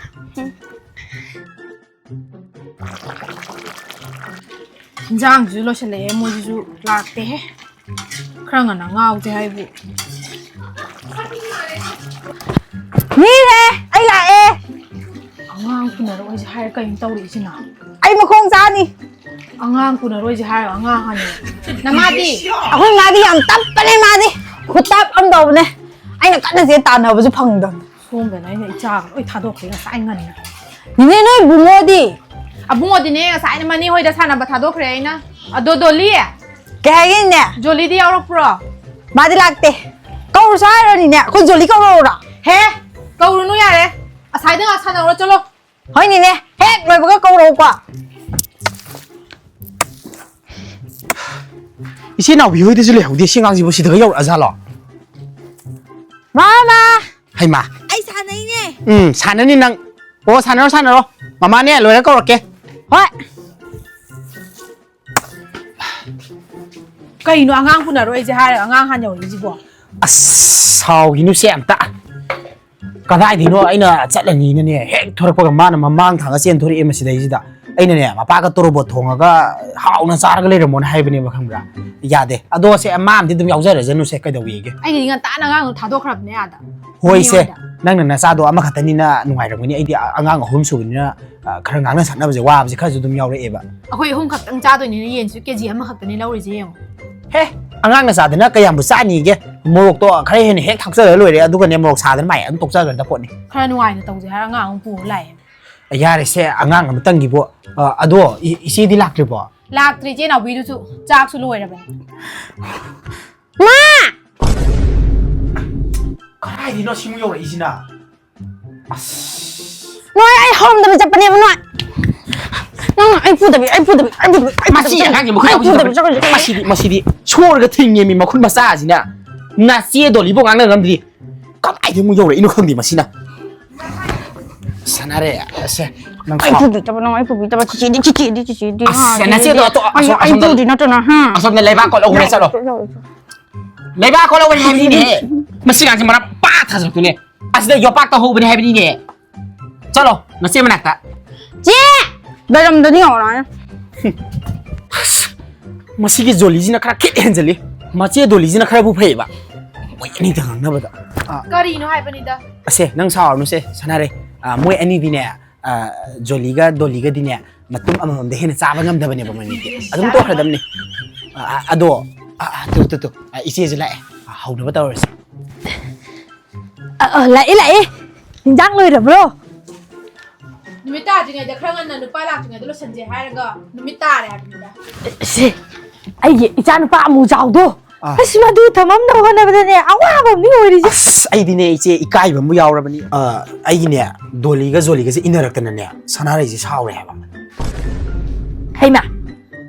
ꯏꯟꯖꯥꯡꯁꯤꯁꯨ ꯂꯣꯏꯁꯤꯜꯂꯛꯑꯦ, ꯃꯣꯏꯁꯤꯁꯨ ꯂꯥꯛꯇꯦꯍꯦ꯫ ꯈꯔ ꯉꯟꯅ ꯉꯥꯎꯗꯦ ꯍꯥꯏꯕꯨ꯫ ꯃꯤꯅꯦ, ꯑꯩ ꯂꯥꯛꯑꯦ꯫ ꯑꯉꯥꯡ ꯎꯅꯔꯣꯏꯁꯦ ꯍꯥꯏꯔ ꯀꯩꯅꯣ ꯇꯧꯔꯛꯏꯁꯤꯅ? ꯑꯩ ꯃꯈꯣꯡ ꯆꯥꯅꯤ꯫ ꯑꯉꯥꯡ ꯎꯅꯔꯣꯏꯁꯦ ꯍꯥꯏꯔ ꯑꯉꯥꯡ ꯍꯥꯟꯅ꯫ ꯅꯃꯥꯗꯤ? ꯑꯩꯈꯣꯏ ꯃꯥꯗꯤ ꯌꯥꯝ ꯇꯞꯄꯅꯦ, ꯃꯥꯗꯤ ꯈꯨꯇꯞ ꯑꯃ ꯇꯧꯕꯅꯦ꯫ ꯑꯩꯅ ꯀꯟꯅ ꯆꯦ ꯇꯥꯟꯅꯕꯁꯨ ꯐꯪꯗꯕꯅꯦ꯫ ꯁꯣꯝꯗꯅ ꯑꯩꯅ ꯏꯆꯥꯒ ꯂꯣꯏ ꯊꯥꯗꯣꯛꯈ꯭ꯔꯦ ꯉꯁꯥꯏ ꯉꯟꯅ꯫ ꯅꯦꯅꯦ, ꯅꯣꯏ ꯕꯨꯡꯉꯣꯗꯤ? ꯑꯕꯨꯡꯉꯣꯗꯤꯅꯦ ꯉꯁꯥꯏꯅ ꯃꯅꯦ ꯍꯣꯏꯗ ꯁꯥꯟꯅꯕ ꯊꯥꯗꯣꯛꯈ꯭ꯔꯦ ꯑꯩꯅ꯫ ꯑꯗꯣ ꯗꯣꯂꯤ? ꯀꯩ ꯍꯥꯏꯒꯦꯅꯦ? ꯖꯣꯂꯤꯗꯤ ꯌꯥꯎꯔꯛꯄ꯭ꯔꯣ? ꯃꯥꯗꯤ ꯂꯥꯛꯇꯦ꯫ ꯀꯧꯔꯨꯁꯨ ꯍꯥꯏꯔꯣꯅꯤꯅꯦ, ꯑꯩꯈꯣꯏ ꯖꯣꯂꯤ ꯀꯧꯔꯛꯎꯔꯣ? ꯍꯦ, ꯀꯧꯔꯨꯅꯨ ꯌꯥꯔꯦ꯫ ꯑꯁꯥꯏꯗ ꯉꯥꯛ ꯁꯥꯟꯅꯧꯔꯣ, ꯆꯠꯂꯣ꯫ ꯍꯣꯏꯅꯤꯅꯦ, ꯍꯦꯛ ꯂꯣꯏꯕꯒ ꯀꯧꯔꯛꯎꯀꯣ꯫ ꯏꯆꯦ ꯅꯥꯎꯕꯤ ꯍꯣꯏꯗꯁꯨ ꯂꯩꯍꯧꯗꯦ, ꯁꯤ ꯑꯉꯥꯡꯁꯤꯕꯨ ꯁꯤꯗꯒ ꯌꯧꯔꯛꯑꯖꯥꯠꯂꯣ? ꯃꯥꯃꯥ! ꯍꯩꯃꯥ! ꯑꯩ ꯁꯥꯟꯅꯩꯅꯦ꯫ ꯎꯝ, ꯁꯥꯟꯅꯅꯤ ꯅꯪ꯫ ꯑꯣ, ꯁꯥꯟꯅꯔꯣ, ꯁꯥꯟꯅꯔꯣ꯫ ꯃꯃꯥꯅꯦ, ꯂꯣꯏꯔ ꯀꯧꯔꯛꯀꯦ꯫ ꯍꯣꯏ꯫ ꯀꯩꯅꯣ ꯑꯉꯥꯡ ꯄꯨꯅꯔꯣꯏꯁꯦ ꯍꯥꯏꯔꯒ ꯑꯉꯥꯡ ꯍꯥꯟꯅ ꯌꯧꯔꯛꯏꯁꯤꯕꯣ? ꯑꯁ, ꯁꯥꯎꯈꯤꯅꯨꯁꯦ ꯑꯝꯇ꯫ ꯀꯗꯥꯏꯗꯩꯅꯣ ꯑꯩꯅ ꯆꯠꯂꯅꯤꯅꯅꯦ, ꯍꯦꯛ ꯊꯣꯔꯛꯄꯒ ꯃꯥꯅ ꯃꯃꯥꯡ ꯊꯪꯉ ꯆꯦꯟꯊꯣꯔꯛꯑꯦ ꯃꯁꯤꯗꯩꯁꯤꯗ꯫ ꯑꯩꯅꯅꯦ, ꯃꯄꯥꯒ ꯇꯣꯔꯣꯕꯣꯠ ꯊꯣꯡꯉꯒ ꯍꯥꯎꯅ ꯆꯥꯔꯒ ꯂꯩꯔꯝꯃꯣꯅ ꯍꯥꯏꯕꯅꯦꯕ, ꯈꯪꯕ꯭ꯔꯥ? ꯌꯥꯗꯦ꯫ ꯑꯗꯣ ꯁꯦ, ꯃꯥ ꯑꯝꯗꯤ ꯑꯗꯨꯝ ꯌꯥꯎꯖꯔꯖꯅꯨꯁꯦ, ꯀꯩꯗꯧꯋꯦꯒꯦ? ꯑꯩꯗꯤ ꯉꯟꯇꯥꯅ ꯑꯉꯥꯡꯗꯣ ꯊꯥꯗꯣꯛꯈ꯭ꯔꯕꯅꯦ ꯑꯥꯗ꯫ ꯍꯣꯏꯁꯦ, ꯅꯪꯅ ꯅꯆꯥꯗꯣ ꯑꯃꯈꯛꯇꯅꯤꯅ ꯅꯨꯡꯉꯥꯏꯔꯝꯒꯅꯤ꯫ ꯑꯩꯗꯤ ꯑꯉꯥꯡ ꯑꯍꯨꯝ ꯁꯨꯕꯅꯤꯅ, ꯑ, ꯈꯔ ꯉꯥꯡꯅ ꯁꯛꯅꯕꯁꯦ ꯋꯥꯕꯁꯦ ꯈꯔꯁꯨ ꯑꯗꯨꯝ ꯌꯥꯎꯔꯛꯑꯦꯕ꯫ ꯑꯩꯈꯣꯏ ꯑꯍꯨꯝ ꯈꯛꯇꯪ ꯆꯥꯗꯣꯏꯅꯤꯅ ꯌꯦꯟꯁꯨ ꯀꯦ ꯖꯤ ꯑꯃꯈꯛꯇꯅꯤ ꯂꯧꯔꯤꯁꯦ ꯌꯦꯡꯉꯣ꯫ ꯍꯦ, ꯑꯉꯥꯡ ꯃꯆꯥꯗꯅ ꯀꯌꯥꯝꯕꯨ ꯆꯥꯅꯤꯒꯦ? ꯃꯣꯔꯣꯛꯇꯣ ꯈꯔ ꯍꯦꯟꯅ ꯍꯦꯛ ꯊꯥꯛꯆꯜꯂ ꯂꯣꯏꯔꯦ, ꯑꯗꯨꯒꯅꯦ ꯃꯣꯔꯣꯛ ꯁꯥꯗꯅ ꯃꯥꯏ ꯑꯗꯨꯝ ꯇꯣꯛꯆꯈ꯭ꯔꯗ ꯄꯣꯠꯅꯤ꯫ ꯈꯔ ꯅꯨꯡꯉꯥꯏꯅ ꯇꯧꯁꯦ ꯍꯥꯏꯔ ꯑꯉꯥꯡ ꯑꯃ ꯄꯨꯔ ꯂꯥꯛꯑꯦ꯫ ꯌꯥꯔꯦꯁꯦ, ꯑꯉꯥꯡ ꯑꯃꯇꯪꯒꯤꯕꯨ꯫ ꯑ, ꯑꯗꯣ ꯏ-, ꯏꯆꯦꯗꯤ ꯂꯥꯛꯇ꯭ꯔꯤꯕꯣ? ꯂꯥꯛꯇ꯭ꯔꯤ, ꯏꯆꯦ ꯅꯥꯎꯕꯤꯗꯨꯁꯨ ꯆꯥꯛꯁꯨ ꯂꯣꯏꯔꯕꯅꯤ꯫ ꯃꯥ! ꯀꯗꯥꯏꯗꯩꯅꯣ ꯁꯤꯃꯨꯛ ꯌꯧꯔꯛꯏꯁꯤꯅ? ꯑꯁ꯫ ꯅꯣꯏ ꯑꯩ ꯍꯧꯔꯝꯗꯅ ꯆꯠꯄꯅꯦꯕ ꯅꯣꯏ꯫ ꯅꯪ ꯑꯩ ꯄꯨꯗꯕꯤ, ꯑꯩ ꯄꯨꯗꯕꯤ, ꯑꯩ ꯄꯨꯗꯕꯤ, ꯑꯩ ꯃꯁꯤ ꯄꯨꯗꯕꯤ, ꯑꯉꯥꯡꯁꯤ ꯃꯈꯥ ꯑꯩ ꯌꯥꯎꯕꯁꯤ ꯄꯨꯗꯕꯤ ꯇꯧꯔꯦ꯫ ꯆꯠꯈ꯭ꯔꯁꯦ꯫ ꯃꯁꯤꯗꯤ, ꯃꯁꯤꯗꯤ ꯁꯣꯔꯒ ꯊꯤꯡꯉꯦꯃꯤ ꯃꯈꯨꯠ ꯃꯆꯥꯁꯤꯅ꯫ ꯅꯆꯦ ꯗꯣꯂꯤꯕꯨ ꯉꯥꯡꯅ ꯉꯝꯗ꯭ꯔꯤ꯫ ꯀꯗꯥꯏꯗꯒꯤ ꯑꯃꯨꯛ ꯌꯧꯔꯛꯏꯅꯣ ꯈꯪꯗꯦ ꯃꯁꯤꯅ꯫ ꯁꯥꯟꯅꯔꯦ, ꯑꯁꯦ, ꯅꯪ ꯑꯩ ꯁꯥꯎ-, ꯄꯨꯗꯕꯤ ꯆꯠꯄ ꯅꯪ ꯑꯩ ꯄꯨꯕꯤ ꯆꯠꯄ ꯆꯤꯆꯦꯗꯤ, ꯆꯤꯆꯦꯗꯤ, ꯆꯤꯆꯦꯗꯤ, ꯑꯁ, ꯍꯥ, ꯅꯆꯦꯗꯣ ꯆꯤꯆꯦꯗꯤ꯫ ꯑꯇꯣ-, ꯑꯩ, ꯑꯁꯣꯝ-, ꯑꯩ ꯑꯁꯣꯝꯗ, ꯄꯨꯗꯤ ꯅꯠꯇꯅ, ꯍꯥ꯫ ꯑꯁꯣꯝꯗ ꯂꯩꯕꯥꯛ ꯀꯣꯠꯂꯧꯕꯅꯦ, ꯆꯠꯂꯣ꯫ ꯂꯩꯕꯥꯛ ꯀꯣꯠꯂꯧꯕꯅꯦ ꯍꯥꯏꯕꯅꯤꯅꯦꯍꯦ꯫ ꯃꯁꯤ ꯑꯉꯥꯡꯁꯦ ꯃꯔꯝ ꯄꯥ ꯊꯥꯖꯜꯂꯛꯇꯣꯏꯅꯦ꯫ ꯑꯁꯤꯗ ꯌꯣꯄꯥꯛꯇ ꯍꯧꯕꯅꯦ ꯍꯥꯏꯕꯅꯤꯅꯦ꯫ ꯆꯠꯂꯣ, ꯅꯆꯦ ꯃꯅꯥꯛꯇ꯫ ꯆꯦ! ꯂꯩꯔꯝꯗꯗꯤ ꯌꯦꯡꯉꯣ ꯅꯪ꯫ ꯑꯁ, ꯃꯁꯤꯒꯤ ꯖꯣꯂꯤꯁꯤꯅ ꯈꯔ ꯈꯤꯠ ꯍꯦꯟꯖꯜꯂꯤ꯫ ꯃꯆꯦ ꯗꯣꯂꯤꯁꯤꯅ ꯈꯔꯕꯨ ꯐꯩꯌꯦꯕ꯫ ꯃꯣꯏ ꯑꯅꯤꯗ ꯉꯥꯡꯅꯕꯗ꯫ ꯑꯥ꯫ ꯀꯔꯤꯅꯣ ꯍꯥꯏꯕꯅꯤꯗ? ꯑꯁꯦ, ꯅꯪ ꯁꯥꯎꯔꯅꯨꯁꯦ, ꯁꯥꯟꯅꯔꯦ꯫ ꯑꯥ, ꯃꯣꯏ ꯑꯅꯤꯗꯤꯅꯦ, ꯑꯥ, ꯖꯣꯂꯤꯒ ꯗꯣꯂꯤꯒꯗꯤꯅꯦ, ꯃꯇꯨꯝ ꯑꯃꯃꯝꯗ ꯍꯦꯟꯅ ꯆꯥꯕ ꯉꯝꯗꯕꯅꯦꯕ ꯃꯣꯏꯅꯤꯗꯤ꯫ ꯑꯗꯨꯝ ꯇꯣꯛꯈ꯭ꯔꯗꯕꯅꯤ꯫ ꯑꯥ, ꯑꯥ, ꯑꯗꯣ, ꯑꯥ, ꯑꯥ, ꯇꯨ, ꯇꯨ, ꯇꯨ, ꯑꯥ, ꯏꯆꯦꯁꯨ ꯂꯥꯛꯑꯦ꯫ ꯑꯥ, ꯍꯧꯅꯕ ꯇꯧꯔꯁꯤ꯫ ꯑ, ꯑ, ꯂꯥꯛꯑꯦ, ꯂꯥꯛꯑꯦ꯫ ꯏꯟꯖꯥꯡ ꯂꯣꯏꯔꯕ꯭ꯔꯣ? ꯅꯨꯃꯤꯠ ꯇꯥꯗ꯭ꯔꯤꯉꯩꯗ ꯈꯔ ꯉꯟꯅ ꯅꯨꯄꯥ ꯂꯥꯛꯇ꯭ꯔꯤꯉꯩꯗ ꯂꯣꯏꯁꯟꯁꯦ ꯍꯥꯏꯔꯒ ꯅꯨꯃꯤꯠ ꯇꯥꯔꯦ ꯍꯥꯏꯕꯅꯤꯗ꯫ ꯁꯦ, ꯑꯩꯒꯤ ꯏꯆꯥꯅꯨꯄꯥ ꯑꯃꯨꯖꯥꯎꯗꯣ꯫ ꯑꯥ꯫ ꯑꯁ, ꯃꯗꯨ ꯊꯝꯃꯝꯅꯕ ꯍꯣꯠꯅꯕꯗꯅꯦ, ꯑꯋꯥꯕ ꯑꯃꯅꯤ ꯑꯣꯏꯔꯤꯁꯦ꯫ ꯑꯁ, ꯑꯩꯗꯤꯅꯦ, ꯏꯆꯦ, ꯏꯀꯥꯏꯕ ꯑꯃ ꯌꯥꯎꯔꯕꯅꯤ꯫ ꯑ, ꯑꯩꯒꯤꯅꯦ, ꯗꯣꯂꯤꯒ ꯖꯣꯂꯤꯒꯁꯦ ꯏꯟꯅꯔꯛꯇꯅꯅꯦ, ꯁꯅꯥꯔꯩꯁꯦ ꯁꯥꯎꯔꯦ ꯍꯥꯏꯕ꯫ ꯍꯩꯃꯥ,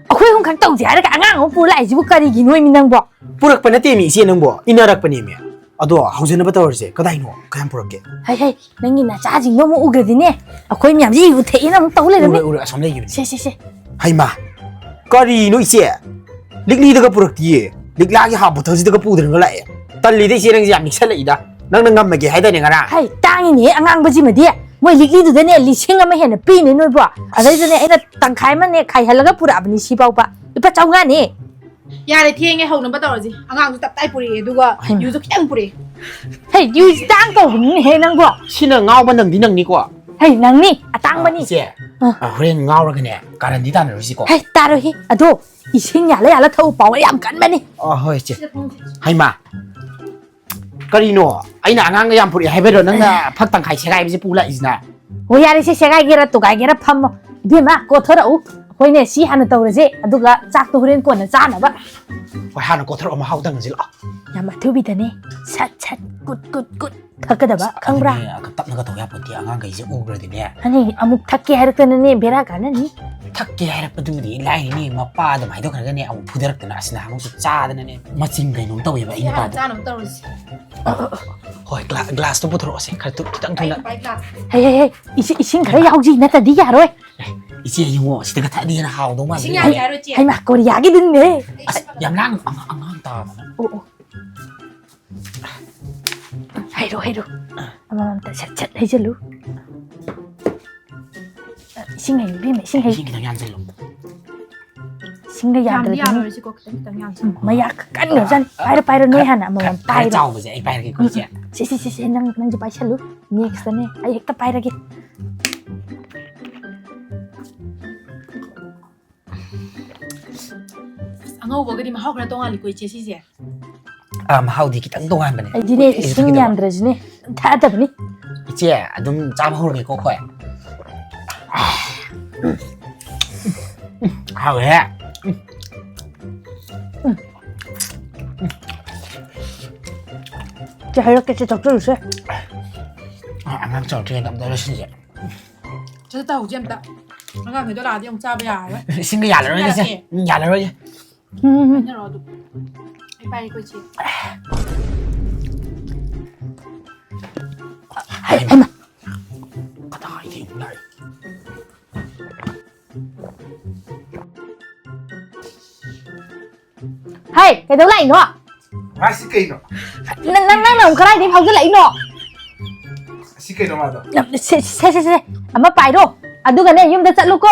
ꯑꯩꯈꯣꯏ ꯑꯍꯨꯝ ꯈꯛ ꯇꯧꯁꯦ ꯍꯥꯏꯔꯒ ꯑꯉꯥꯡ ꯑꯃ ꯄꯨꯔ ꯂꯥꯛꯏꯁꯤꯕꯨ ꯀꯔꯤꯒꯤꯅꯣꯃꯤ ꯅꯪꯕꯣ? ꯄꯨꯔꯛꯄ ꯅꯠꯇꯦꯃꯤ, ꯏꯆꯦ, ꯅꯪꯕꯣ, ꯏꯟꯅꯔꯛꯄꯅꯦꯃꯤ꯫ ꯑꯗꯣ ꯍꯧꯖꯅꯕ ꯇꯧꯔꯁꯦ꯫ ꯀꯗꯥꯏꯅꯣ? ꯀꯌꯥꯝ ꯄꯨꯔꯛꯀꯦ? ꯍꯩ, ꯍꯩ, ꯅꯪꯒꯤ ꯅꯆꯥꯁꯤꯡꯗꯣ ꯑꯃꯨꯛ ꯎꯒ꯭ꯔꯗꯤꯅꯦ, ꯑꯩꯈꯣꯏ ꯃꯌꯥꯝꯁꯦ ꯏꯕꯨ ꯊꯛꯑꯦꯅ ꯑꯃꯨꯛ ꯇꯧ ꯂꯩꯔꯝꯃꯤ꯫ ꯎꯔꯦ, ꯎꯔꯦ, ꯑꯁꯣꯝ ꯂꯩꯈꯤꯕꯅꯤ꯫ ꯁꯦ, ꯁꯦ, ꯁꯦ꯫ ꯍꯩꯃꯥ, ꯀꯔꯤꯅꯣ ꯏꯆꯦ? ꯂꯤꯛꯂꯤꯗꯒ ꯄꯨꯔꯛꯇꯤꯌꯦ꯫ ꯂꯤꯛꯂꯥꯒꯤ ꯍꯥꯞ ꯕꯣꯇꯜꯁꯤꯗꯒ ꯄꯨꯗꯅꯒ ꯂꯥꯛꯑꯦ꯫ ꯇꯜꯂꯤꯗ ꯏꯆꯦ, ꯅꯪꯁꯦ ꯌꯥꯝ ꯂꯤꯛꯁꯜꯂꯛꯏꯗ꯫ ꯅꯪꯅ ꯉꯝꯃꯒꯦ ꯍꯥꯏꯗꯥꯏꯅꯦ ꯉꯔꯥꯡ? ꯍꯩ, ꯇꯥꯡꯉꯤꯅꯦꯍꯦ ꯑꯉꯥꯡꯕꯁꯤꯃꯗꯤ꯫ ꯃꯣꯏ ꯂꯤꯛꯂꯤꯗꯨꯗꯅꯦ ꯂꯤꯁꯤꯡ ꯑꯃ ꯍꯦꯟꯅ ꯄꯤꯅꯦ ꯅꯣꯏꯕꯣ꯫ ꯑꯗꯩꯗꯨꯅꯦ ꯑꯩꯅ ꯇꯪꯈꯥꯏ ꯑꯃꯅꯦ ꯈꯥꯏꯍꯜꯂꯒ ꯄꯨꯔꯛꯑꯕꯅꯤ ꯁꯤ ꯐꯥꯎꯕ꯫ ꯂꯨꯄꯥ ꯆꯥꯝꯃꯉꯥꯅꯦ꯫ ꯌꯥꯔꯦ, ꯊꯦꯡꯉꯦ, ꯍꯧꯅꯕ ꯇꯧꯔꯁꯤ꯫ ꯑꯉꯥꯡꯁꯨ ꯇꯞꯇꯥꯏ ꯄꯨꯔꯛꯑꯦ, ꯑꯗꯨꯒ ꯍꯩꯃꯥ꯫ ꯌꯨꯁꯨ ꯈꯤꯇꯪ ꯄꯨꯔꯛꯑꯦ꯫ ꯍꯩ, ꯌꯨꯁꯤ ꯇꯥꯡ ꯇꯧꯕꯅꯤꯅꯦꯍꯦ ꯅꯪꯕꯣ꯫ ꯁꯤꯅ ꯉꯥꯎꯕ ꯅꯪꯗꯤ ꯅꯪꯅꯤꯀꯣ꯫ ꯍꯩ, ꯅꯪꯅꯤ, ꯑꯇꯥꯡꯕꯅꯤ꯫ ꯏꯆꯦ, ꯑꯥ꯫ ꯑ, ꯍꯣꯔꯦꯟ ꯉꯥꯎꯔꯒꯅꯦ ꯀꯥꯔꯟꯗꯤ ꯇꯥꯟꯅꯔꯨꯁꯤꯀꯣ꯫ ꯍꯩ, ꯇꯥꯔꯣꯏꯍꯦ꯫ ꯑꯗꯣ ꯏꯁꯤꯡ ꯌꯥꯜꯂ ꯌꯥꯜꯂ ꯊꯛꯎ, ꯄꯥꯋꯔ ꯌꯥꯝ ꯀꯟꯕꯅꯤ꯫ ꯑ, ꯍꯣꯏ, ꯏꯆꯦ꯫ ꯍꯩꯃꯥ, ꯀꯔꯤꯅꯣ? ꯑꯩꯅ ꯑꯉꯥꯡꯒ ꯌꯥꯝ ꯄꯨꯔꯛꯑꯦ ꯍꯥꯏꯕꯩꯔꯣ ꯅꯪꯅ ꯐꯛ ꯇꯪꯈꯥꯏ ꯁꯦꯒꯥꯏꯕꯁꯦ ꯄꯨ ꯂꯥꯛꯏꯁꯤꯅ? ꯍꯣꯏ, ꯌꯥꯔꯦꯁꯦ, ꯁꯦꯒꯥꯏꯒꯦꯔꯥ ꯇꯨꯒꯥꯏꯒꯦꯔꯥ ꯐꯝꯃꯣ꯫ ꯏꯕꯦꯝꯃ, ꯀꯣꯊꯣꯔꯛꯎ꯫ ꯑꯩꯈꯣꯏꯅꯦ ꯁꯤ ꯍꯥꯟꯅ ꯇꯧꯔꯁꯦ, ꯑꯗꯨꯒ ꯆꯥꯛꯇꯣ ꯍꯣꯔꯦꯟ ꯀꯣꯟꯅ ꯆꯥꯅꯕ꯫ ꯍꯣꯏ, ꯍꯥꯟꯅ ꯀꯣꯊꯣꯔꯛꯑꯣ, ꯃꯍꯥꯎ ꯇꯪꯉꯁꯤ ꯂꯥꯛꯑꯣ꯫ ꯌꯥꯝ ꯑꯊꯨꯕꯤꯗꯅꯦ, ꯁꯠ ꯁꯠ, ꯀꯨꯠ ꯀꯨꯠ ꯀꯨꯠ ꯊꯛꯀꯗꯕ, ꯈꯪꯕ꯭ꯔꯥ? ꯑꯗꯨꯅꯦ, ꯇꯞꯅꯒ ꯇꯧ ꯌꯥꯄꯣꯟꯇꯦ, ꯑꯉꯥꯡꯈꯩꯁꯦ ꯎꯈ꯭ꯔꯗꯤꯅꯦ꯫ ꯑꯅꯤ ꯑꯃꯨꯛ ꯊꯛꯀꯦ ꯍꯥꯏꯔꯛꯇꯅꯅꯦ, ꯕꯦꯔꯥ ꯀꯥꯟꯅꯅꯤ꯫ ꯊꯛꯀꯦ ꯍꯥꯏꯔꯛꯄꯗꯨꯕꯨꯗꯤ ꯂꯥꯏꯔꯤꯅꯦ, ꯃꯄꯥ ꯑꯗꯨꯝ ꯍꯥꯏꯗꯣꯛꯈ꯭ꯔꯒꯅꯦ ꯑꯃꯨꯛ ꯐꯨꯗꯔꯛꯇꯅ, ꯑꯁ, ꯅꯍꯥꯟꯃꯨꯛꯁꯨ ꯆꯥꯗꯅꯅꯦ ꯃꯆꯤꯡ ꯀꯩꯅꯣꯝ ꯇꯧꯋꯦꯕ ꯑꯩ ꯁꯤ ꯍꯥꯟꯅ ꯅꯨꯄꯥꯗꯣ꯫ ꯆꯥꯅꯕ ꯇꯧꯔꯁꯤ꯫ ꯍꯣꯏ, ꯒ꯭ꯂꯥ-, ꯒ꯭ꯂꯥꯁꯇꯣ ꯄꯨꯊꯣꯔꯛꯑꯣꯁꯦ, ꯈꯔ ꯊꯨ-, ꯈꯤꯇꯪ ꯊꯨꯅ꯫ ꯑꯩ ꯄꯥꯏ ꯒ꯭ꯂꯥꯁ꯫ ꯍꯩ, ꯍꯩ, ꯍꯩ, ꯏꯁꯤꯡ, ꯏꯁꯤꯡ ꯈꯔ ꯌꯥꯎꯁꯤ, ꯅꯠꯇ꯭ꯔꯗꯤ ꯌꯥꯔꯣꯏ꯫ ꯑꯦ, ꯏꯆꯦ ꯌꯦꯡꯉꯣ, ꯁꯤꯗꯒ ꯊꯛꯑꯗꯤ ꯍꯦꯟꯅ ꯍꯥꯎꯗꯧ ꯃꯥꯜꯂꯦ꯫ ꯏꯁꯤꯡ ꯌꯥꯝ ꯌꯥꯔꯣꯏ, ꯆꯦ꯫ ꯍꯩꯃꯥ, ꯀꯣꯔꯤꯌꯥꯒꯤꯗꯨꯅꯦ꯫ ꯑꯁ, ꯌꯥꯝ ꯂꯥꯡ-, ꯑꯉꯥꯡ, ꯑꯉꯥꯡ ꯇꯥꯕꯅ꯫ ꯑꯣ, ꯑꯣ꯫ ꯍꯩꯔꯣ, ꯍꯩꯔꯣ꯫ ꯑꯃꯃꯝꯇ ꯁꯠ ꯁꯠ ꯍꯩꯖꯜꯂꯨ꯫ ꯏꯁꯤꯡ ꯍꯩꯌꯨ, ꯏꯕꯦꯝꯃ, ꯏꯁꯤꯡ ꯍꯩꯌꯨ꯫ ꯏꯁꯤꯡ ꯈꯤꯇꯪ ꯌꯥꯟꯁꯤꯜꯂꯨ꯫ ꯏꯁꯤꯡꯒ ꯌꯥꯝꯗꯤ ꯌꯥꯗ꯭ꯔꯗꯤ ꯌꯥꯔꯔꯣꯏꯁꯤꯀꯣ, ꯈꯤꯇꯪ ꯈꯤꯇꯪ ꯌꯥꯟꯁꯤ꯫ ꯎꯝ, ꯃꯌꯥꯛ ꯀꯟꯈ꯭ꯔꯖꯥꯠꯅꯤ꯫ ꯄꯥꯏꯔꯣ, ꯄꯥꯏꯔꯣ, ꯅꯣꯏ ꯈꯔ, ꯍꯥꯟꯅ ꯑꯃꯃꯝ ꯈꯔ, ꯈꯔ ꯄꯥꯏꯔꯣ꯫ ꯆꯥꯎꯕꯁꯦ ꯑꯩ ꯄꯥꯏꯔꯒꯦꯀꯣ, ꯎꯝ, ꯏꯆꯦ꯫ ꯎꯝ꯫ ꯁꯦ, ꯁꯦ, ꯁꯦ, ꯁꯦ, ꯅꯪ, ꯅꯪꯁꯨ ꯄꯥꯏꯁꯜꯂꯨ꯫ Nextꯇꯅꯦ ꯑꯩ ꯍꯦꯛꯇ ꯄꯥꯏꯔꯒꯦ꯫ ꯑꯁ, ꯑꯉꯧꯕꯒꯗꯤ ꯃꯍꯥꯎ ꯈꯔ ꯇꯣꯡꯉꯥꯜꯂꯤꯀꯣ, ꯏꯆꯦ, ꯁꯤꯁꯦ꯫ ꯑꯥ, ꯃꯍꯥꯎꯗꯤ ꯈꯤꯇꯪ ꯇꯣꯉꯥꯟꯕꯅꯦ꯫ ꯑꯩꯗꯤꯅꯦ, ꯑꯩꯁꯨ ꯏꯁꯤꯡ ꯊꯛꯈꯤꯗꯕ꯫ ꯌꯥꯝꯗ꯭ꯔꯁꯨꯅꯦ ꯊꯛꯑꯗꯕꯅꯤ꯫ ꯏꯆꯦ, ꯑꯗꯨꯝ ꯆꯥꯕ ꯍꯧꯔꯒꯦꯀꯣ ꯑꯩꯈꯣꯏ꯫ ꯍꯥꯎꯋꯦꯍꯦ꯫ ꯆꯦ, ꯍꯥꯏꯔꯛꯀꯦ, ꯆꯦ, ꯊꯛꯆꯜꯂꯨꯁꯦ꯫ ꯑ-, ꯑꯉꯥꯡ ꯆꯥꯎꯔꯛꯇ꯭ꯔꯤꯉꯩꯗ ꯑꯝꯇ ꯂꯣꯏꯁꯤꯟꯁꯦ꯫ ꯆꯠ ꯇꯧꯍꯧꯁꯦ ꯑꯝꯇ꯫ ꯑꯉꯥꯡꯈꯩꯗꯣ ꯂꯥꯛꯑꯗꯤ ꯑꯃꯨꯛ ꯆꯥꯕ ꯌꯥꯔꯔꯣꯏ꯫ ꯏꯁꯤꯡꯒ ꯌꯥꯜꯂꯔꯣꯏꯒꯦꯁꯦ꯫ ꯌꯥꯔꯛꯀꯦ꯫ ꯎꯝ, ꯌꯥꯜꯂꯔꯣꯏꯒꯦ꯫ ꯎꯝ, ꯎꯝ, ꯎꯝ꯫ ꯍꯥꯏꯅꯔꯣ ꯑꯗꯨꯝ꯫ ꯑꯩ ꯄꯥꯏꯔꯦꯀꯣ, ꯏꯆꯦ꯫ ꯍꯩ, ꯍꯩꯃꯥ꯫ ꯀꯗꯥꯏꯗꯒꯤ ꯑꯃꯨꯛ ꯂꯥꯛꯏ? ꯍꯩ, ꯀꯩꯗꯧ ꯂꯥꯛꯏꯅꯣ? ꯃꯥꯁꯤ ꯀꯩꯅꯣ? ꯅꯪ, ꯅꯪ, ꯅꯪꯅ ꯑꯃꯨꯛ ꯀꯗꯥꯏꯗꯒꯤ ꯐꯥꯎꯖꯜꯂꯛꯏꯅꯣ? ꯑꯁꯤ ꯀꯩꯅꯣ ꯃꯥꯗꯣ? ꯁꯦ, ꯁꯦ, ꯁꯦ, ꯁꯦ, ꯑꯃ ꯄꯥꯏꯔꯣ꯫ ꯑꯗꯨꯒꯅꯦ, ꯌꯨꯝꯗ ꯆꯠꯂꯨꯀꯣ꯫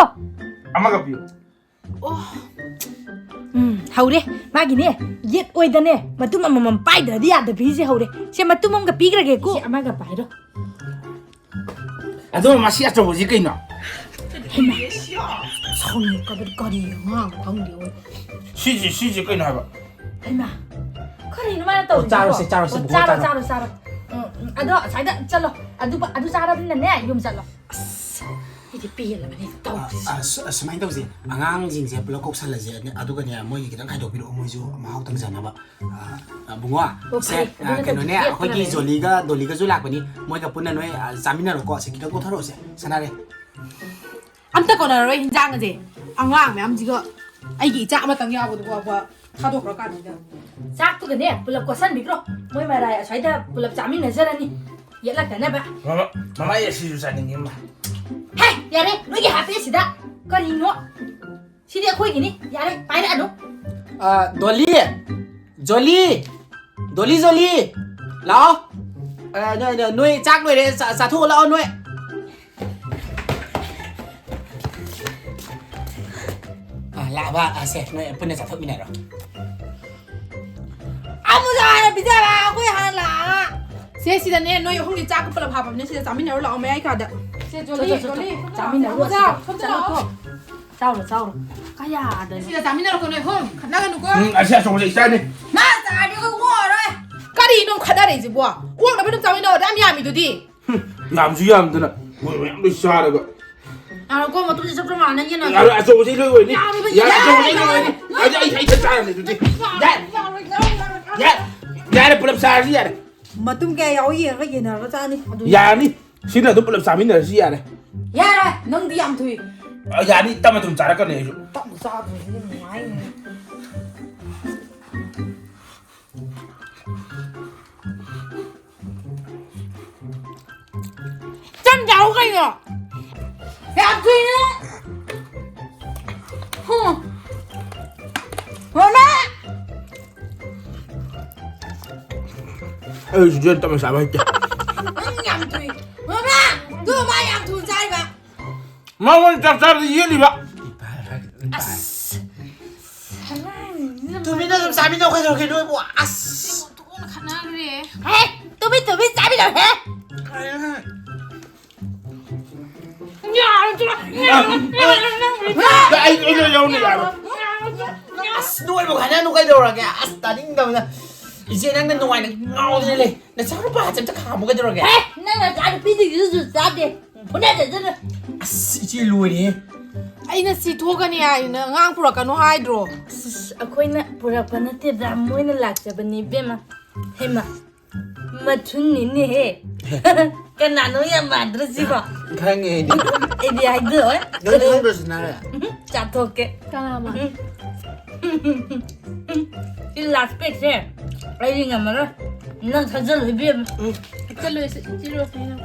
ꯑꯃꯒ ꯄꯤꯌꯨ꯫ ꯑꯣ꯫ ꯎꯝ, ꯍꯧꯔꯦ꯫ ꯃꯥꯒꯤꯅꯦ, ꯌꯦꯠ ꯑꯣꯏꯗꯅꯦ, ꯃꯇꯨꯝ ꯑꯃꯃꯝ ꯄꯥꯏꯗ꯭ꯔꯗꯤ ꯌꯥꯗꯕꯤꯁꯦ ꯍꯧꯔꯦ꯫ ꯁꯦ, ꯃꯇꯨꯝ ꯑꯃꯒ ꯄꯤꯈ꯭ꯔꯒꯦꯀꯣ꯫ ꯁꯦ, ꯑꯃꯒ ꯄꯥꯏꯔꯣ꯫ ꯑꯗꯣ ꯃꯁꯤ ꯑꯆꯧꯕꯁꯤ ꯀꯩꯅꯣ? ꯍꯩꯃꯥ, ꯁꯥꯎꯅꯤꯡꯉꯛꯀꯗ꯭ꯔꯥ? ꯀꯔꯤ ꯑꯉꯥꯡꯅꯣ ꯈꯪꯗꯦ, ꯑꯣꯏ꯫ ꯁꯤꯁꯦ, ꯁꯤꯁꯦ ꯀꯩꯅꯣ ꯍꯥꯏꯕ? ꯍꯩꯃꯥ, ꯀꯔꯤꯅꯣ ꯃꯥꯅ ꯑꯣ, ꯇꯧꯔꯤꯁꯤꯕꯣ? ꯆꯥꯔꯣꯁꯦ, ꯆꯥꯔꯣꯁꯦ, ꯑꯣ, ꯕꯣꯕꯣ, ꯆꯥꯔꯣ, ꯆꯥꯔꯣ꯫ ꯆꯥꯔꯣ, ꯆꯥꯔꯣ꯫ ꯎꯝ, ꯎꯝ, ꯑꯗꯣ ꯑꯁ꯭ꯋꯥꯏꯗ ꯆꯠꯂꯣ꯫ ꯑꯗꯨ, ꯑꯗꯨ ꯆꯥꯔꯕꯅꯤꯅꯅꯦ, ꯌꯨꯝ ꯆꯠꯂꯣ꯫ ꯑꯁ, ꯑꯩꯗꯤ ꯄꯦꯜꯂꯕꯅꯤ ꯇꯧꯔꯤꯁꯦ꯫ ꯑ, ꯑ, ꯁꯨ-, ꯑ, ꯁꯨꯃꯥꯏꯅ ꯇꯧꯁꯦ, ꯑꯉꯥꯡꯁꯤꯡꯁꯦ ꯄꯨꯂꯞ ꯀꯧꯁꯜꯂꯁꯦ, ꯑꯗꯨ-, ꯑꯗꯨꯒꯅꯦ, ꯃꯣꯏꯒꯤ ꯈꯤꯇꯪ ꯈꯥꯏꯗꯣꯛꯄꯤꯔꯛꯑꯣ, ꯃꯣꯏꯁꯨ ꯃꯍꯥꯎ ꯇꯪꯖꯅꯕ꯫ ꯑ, ꯑ, ꯕꯨꯡꯉꯣ, ꯑꯣ, ꯁꯦ, ꯐꯔꯦ, ꯑ, ꯑꯗꯨꯅ ꯀꯩꯅꯣꯅꯦ, ꯐꯔꯦ, ꯑꯩꯈꯣꯏꯒꯤ ꯐꯔꯦ꯫ ꯖꯣꯂꯤꯒ ꯗꯣꯂꯤꯒꯁꯨ ꯂꯥꯛꯄꯅꯤ, ꯃꯣꯏꯒ ꯄꯨꯟꯅ ꯅꯣꯏ, ꯑ, ꯆꯥꯃꯤꯟꯅꯔꯣꯀꯣ꯫ ꯁꯦ, ꯈꯤꯇꯪ ꯀꯣꯊꯔꯛꯑꯣꯁꯦ, ꯁꯅꯥꯔꯦ꯫ ꯑꯝꯇ ꯀꯣꯟꯅꯔꯔꯣꯏ ꯍꯤꯟꯖꯥꯡ ꯑꯁꯦ꯫ ꯑꯉꯥꯡ ꯃꯌꯥꯝꯁꯤꯒ ꯑꯩꯒꯤ ꯏꯆꯥ ꯑꯃꯇꯪ ꯌꯥꯎꯕꯗꯨ ꯐꯥꯎꯕ ꯊꯥꯗꯣꯛꯈ꯭ꯔ ꯀꯥꯟꯁꯤꯗ꯫ ꯆꯥꯛꯇꯨꯒꯅꯦ ꯄꯨꯂꯞ ꯀꯣꯠꯁꯟꯕꯤꯈ꯭ꯔꯣ꯫ ꯃꯣꯏ ꯃꯔꯥꯏ ꯑꯁ꯭ꯋꯥꯏꯗ ꯄꯨꯂꯞ ꯆꯥꯃꯤꯟꯅꯖꯔꯅꯤ꯫ ꯌꯦꯠꯂꯛꯇꯅꯕ꯫ ꯃꯃꯥ, ꯃꯃꯥ, ꯑꯩ ꯑꯁꯤꯁꯨ ꯆꯥꯅꯤꯡꯉꯤ, ꯏꯃꯥ꯫ ꯍꯦ, ꯌꯥꯔꯦ, ꯅꯣꯏꯒꯤ ꯍꯥꯞꯄꯦ ꯁꯤꯗ꯫ ꯀꯔꯤꯅꯣ? ꯁꯤꯗꯤ ꯑꯩꯈꯣꯏꯒꯤꯅꯤ꯫ ꯌꯥꯔꯦ, ꯄꯥꯏꯔꯛꯑꯅꯨ꯫ ꯑ, ꯗꯣꯂꯤ! ꯖꯣꯂꯤ! ꯗꯣꯂꯤ, ꯖꯣꯂꯤ! ꯂꯥꯛꯑꯣ꯫ ꯑ, ꯅꯣꯏ, ꯅꯣꯏ, ꯅꯣꯏ ꯆꯥꯛ ꯂꯣꯏꯔꯦ, ꯆꯥ-, ꯆꯥꯊꯣꯛꯑꯣ ꯂꯥꯛꯑꯣ ꯅꯣꯏ꯫ ꯑ, ꯂꯥꯛꯑꯕ? ꯑ, ꯁꯦ, ꯅꯣꯏ ꯄꯨꯟꯅ ꯆꯥꯊꯣꯛꯃꯤꯟꯅꯔꯣ꯫ ꯑꯃꯨꯛꯁꯨ ꯍꯥꯟꯅ ꯄꯤꯖꯔ, ꯑꯩꯈꯣꯏ ꯍꯥꯟꯅ ꯂꯥꯛꯑꯒ꯫ ꯁꯦ, ꯁꯤꯗꯅꯦ, ꯅꯣꯏ ꯑꯍꯨꯝꯒꯤ ꯆꯥꯛ ꯄꯨꯂꯞ ꯍꯥꯞꯄꯕꯅꯦ, ꯁꯤꯗ ꯆꯥꯃꯤꯟꯅꯔꯣ ꯂꯥꯛꯑꯣ, ꯃꯌꯥꯏ ꯀꯥꯗ꯫ ꯁꯦ, ꯖꯣꯂꯤ, ꯆꯣ, ꯆꯣ, ꯆꯣ, ꯖꯣꯂꯤ, ꯆꯥꯃꯤꯟꯅꯔꯣ, ꯆꯥꯎ, ꯁꯣꯝꯗ ꯂꯥꯛꯑꯣ꯫ ꯆꯠꯂꯨꯀꯣ꯫ ꯆꯥꯎꯔꯣ, ꯆꯥꯎꯔꯣ꯫ ꯀꯌꯥꯗꯅꯣ? ꯁꯤꯗ ꯆꯥꯃꯤꯟꯅꯔꯣ, ꯅꯣꯏ ꯑꯍꯨꯝ ꯈꯠꯅꯒꯅꯨꯀꯣ꯫ ꯎꯝ, ꯑꯁꯤ ꯑꯆꯧꯕꯁꯦ ꯏꯆꯥꯅꯤ꯫ ꯅꯪ ꯆꯥꯔꯗꯤ ꯑꯩꯈꯣꯏ ꯑꯣꯛꯑꯔꯣꯏ꯫ ꯀꯔꯤꯅꯣ ꯈꯠꯅꯔꯛꯏꯁꯤꯕꯣ? ꯑꯣꯛꯅꯕ ꯑꯗꯨꯝ ꯆꯥꯃꯤꯟꯅꯧ, ꯑꯗꯨ ꯌꯥꯝ ꯌꯥꯝꯃꯤꯗꯨꯗꯤ꯫ ꯍꯨꯝ, ꯌꯥꯝꯁꯨ ꯌꯥꯝꯗꯅ, ꯃꯣꯏ ꯃꯌꯥꯝ ꯂꯣꯏ ꯆꯥꯔꯒ꯫ ꯌꯥꯔꯣꯀꯣ, ꯃꯇꯨꯝꯁꯦ ꯆꯞ ꯆꯞ ꯃꯥꯟꯅꯅ ꯌꯦꯟꯅꯁꯦ꯫ ꯌꯥꯔꯣꯏ, ꯑꯆꯧꯕꯁꯦ ꯂꯣꯏ ꯑꯣꯏꯅꯤ꯫ ꯌꯥꯔꯣꯏꯕ, ꯌꯥꯔꯦ, ꯌꯥꯔꯦ, ꯑꯆꯧꯕꯁꯦ ꯂꯣꯏ ꯌꯥꯔꯦ, ꯑꯣꯏꯅꯤ꯫ ꯌꯥꯔꯦ꯫ ꯑꯗꯨ ꯑꯩ, ꯑꯩ ꯆꯞ ꯆꯥꯔꯅꯤ ꯑꯗꯨꯗꯤ꯫ ꯌꯥꯔꯦ, ꯌꯥꯔꯦ꯫ ꯌꯥꯔꯣꯏ, ꯌꯥꯔꯣꯏ, ꯌꯥꯔꯣꯏ, ꯌꯥꯔꯣꯏ꯫ ꯌꯥꯔꯦ, ꯌꯥꯔꯦ, ꯄꯨꯂꯞ ꯆꯥꯔꯁꯤ ꯌꯥꯔꯦ꯫ ꯃꯇꯨꯝ ꯀꯌꯥ ꯌꯥꯎꯏ ꯌꯦꯡꯉꯒ ꯌꯦꯟꯅꯔꯒ ꯆꯥꯅꯤ꯫ ꯑꯗꯨ ꯌꯥꯔꯅꯤ꯫ ꯁꯤꯅ ꯑꯗꯨꯝ ꯄꯨꯂꯞ ꯆꯥꯃꯤꯟꯅꯔꯁꯤ ꯌꯥꯔꯦ꯫ ꯌꯥꯔꯦ, ꯅꯪꯗꯤ ꯌꯥꯝ ꯊꯨꯏ꯫ ꯑ, ꯌꯥꯅꯤ, ꯇꯞꯅ ꯑꯗꯨꯝ ꯆꯥꯔꯛꯀꯅꯤ ꯑꯩꯁꯨ꯫ ꯇꯞꯅ ꯆꯥꯕꯁꯤꯗꯤ ꯅꯨꯡꯉꯥꯏꯅꯤ꯫ ꯆꯝ ꯆꯥꯎ ꯀꯩꯅꯣ? ꯌꯥꯝ ꯊꯨꯏꯅꯦ꯫ ꯍꯨꯝ꯫ ꯃꯃꯥ! ꯑꯩ ꯁꯤꯗ ꯇꯞꯅ ꯆꯥꯕ ꯍꯩꯇꯦ꯫ ꯅꯪ ꯌꯥꯝ ꯊꯨꯏ꯫ ꯃꯃꯥ! ꯑꯗꯨ ꯃꯥ ꯌꯥꯝ ꯊꯨꯅ ꯆꯥꯔꯤꯕ꯫ ꯃꯉꯣꯟꯗ ꯆꯥꯛ ꯆꯥꯕꯗ ꯌꯦꯠꯂꯤꯕ꯫ ꯑꯁ! ꯇꯨꯃꯤꯟꯅ ꯑꯗꯨꯝ ꯆꯥꯃꯤꯟꯅꯧ ꯀꯩꯗꯧꯔꯒꯦ ꯅꯣꯏꯕꯨ? ꯑꯁ! ꯇꯣꯛꯅ ꯈꯠꯅꯈ꯭ꯔꯦ꯫ ꯍꯦ! ꯇꯨꯃꯤꯟ ꯇꯨꯃꯤꯟ ꯆꯥꯃꯤꯟꯅꯧ ꯍꯦ! ꯑꯩ ꯑꯩ ꯂꯣꯏ ꯂꯧꯅꯤ ꯌꯥꯔꯣꯏ꯫ ꯑꯁ ꯅꯣꯏꯕꯨ ꯈꯠꯅꯅꯨ ꯀꯩꯗꯧꯔꯒꯦ? ꯑꯁ ꯇꯥꯅꯤꯡꯗꯕꯅ꯫ ꯏꯆꯦ ꯅꯪꯅ ꯅꯨꯡꯉꯥꯏꯅ ꯉꯥꯎꯗꯅ ꯂꯩ꯫ ꯅꯆꯥꯅꯨꯄꯥꯁꯦ ꯑꯝꯇ ꯈꯥꯝꯃꯨ ꯀꯩꯗꯧꯔꯒꯦ? ꯍꯦ! ꯅꯪ ꯅꯆꯥꯅꯨꯄꯤꯗꯨꯒꯤꯁꯨ ꯆꯥꯗꯦ꯫ ꯐꯨꯅꯖꯗꯅ꯫ ꯑꯁ ꯏꯆꯦ ꯂꯣꯏꯔꯦꯍꯦ꯫ ꯑꯩꯅ ꯁꯤ ꯊꯣꯛꯀꯅꯤ ꯍꯥꯏꯅ ꯑꯉꯥꯡ ꯄꯨꯔꯛꯀꯅꯨ ꯍꯥꯏꯗ꯭ꯔꯣ? ꯑꯁ, ꯑꯩꯈꯣꯏꯅ ꯄꯨꯔꯛꯄ ꯅꯠꯇꯦꯗ, ꯃꯣꯏꯅ ꯂꯥꯛꯆꯕꯅꯤ ꯏꯕꯦꯝꯃ꯫ ꯍꯩꯃ, ꯃꯊꯨꯟꯅꯤꯅꯦꯍꯦ꯫ ꯀꯅꯥꯅꯣ ꯌꯥꯝ ꯃꯥꯟꯗ꯭ꯔꯣ ꯁꯤꯕꯣ? ꯈꯪꯉꯦ ꯑꯩꯗꯤ꯫ ꯑꯩꯗꯤ ꯍꯥꯏꯗꯣꯛꯑꯣꯏ꯫ ꯅꯪꯗꯤ ꯈꯪꯗ꯭ꯔꯣ ꯁꯤꯅꯥꯔꯥ? ꯆꯥꯊꯣꯛꯀꯦ꯫ ꯀꯅꯥ ꯃꯥꯟ- ꯁꯤ ꯂꯥꯁ ꯄꯦꯛꯁꯦ ꯑꯩꯗꯤ ꯉꯝꯃꯔꯣꯏ꯫ ꯅꯪ ꯊꯥꯖꯜꯂꯨ ꯏꯕꯦꯝꯃ꯫ ꯆꯠꯂꯣꯏꯁꯦ, ꯏꯆꯦ ꯔꯣꯁꯅꯤꯅ꯫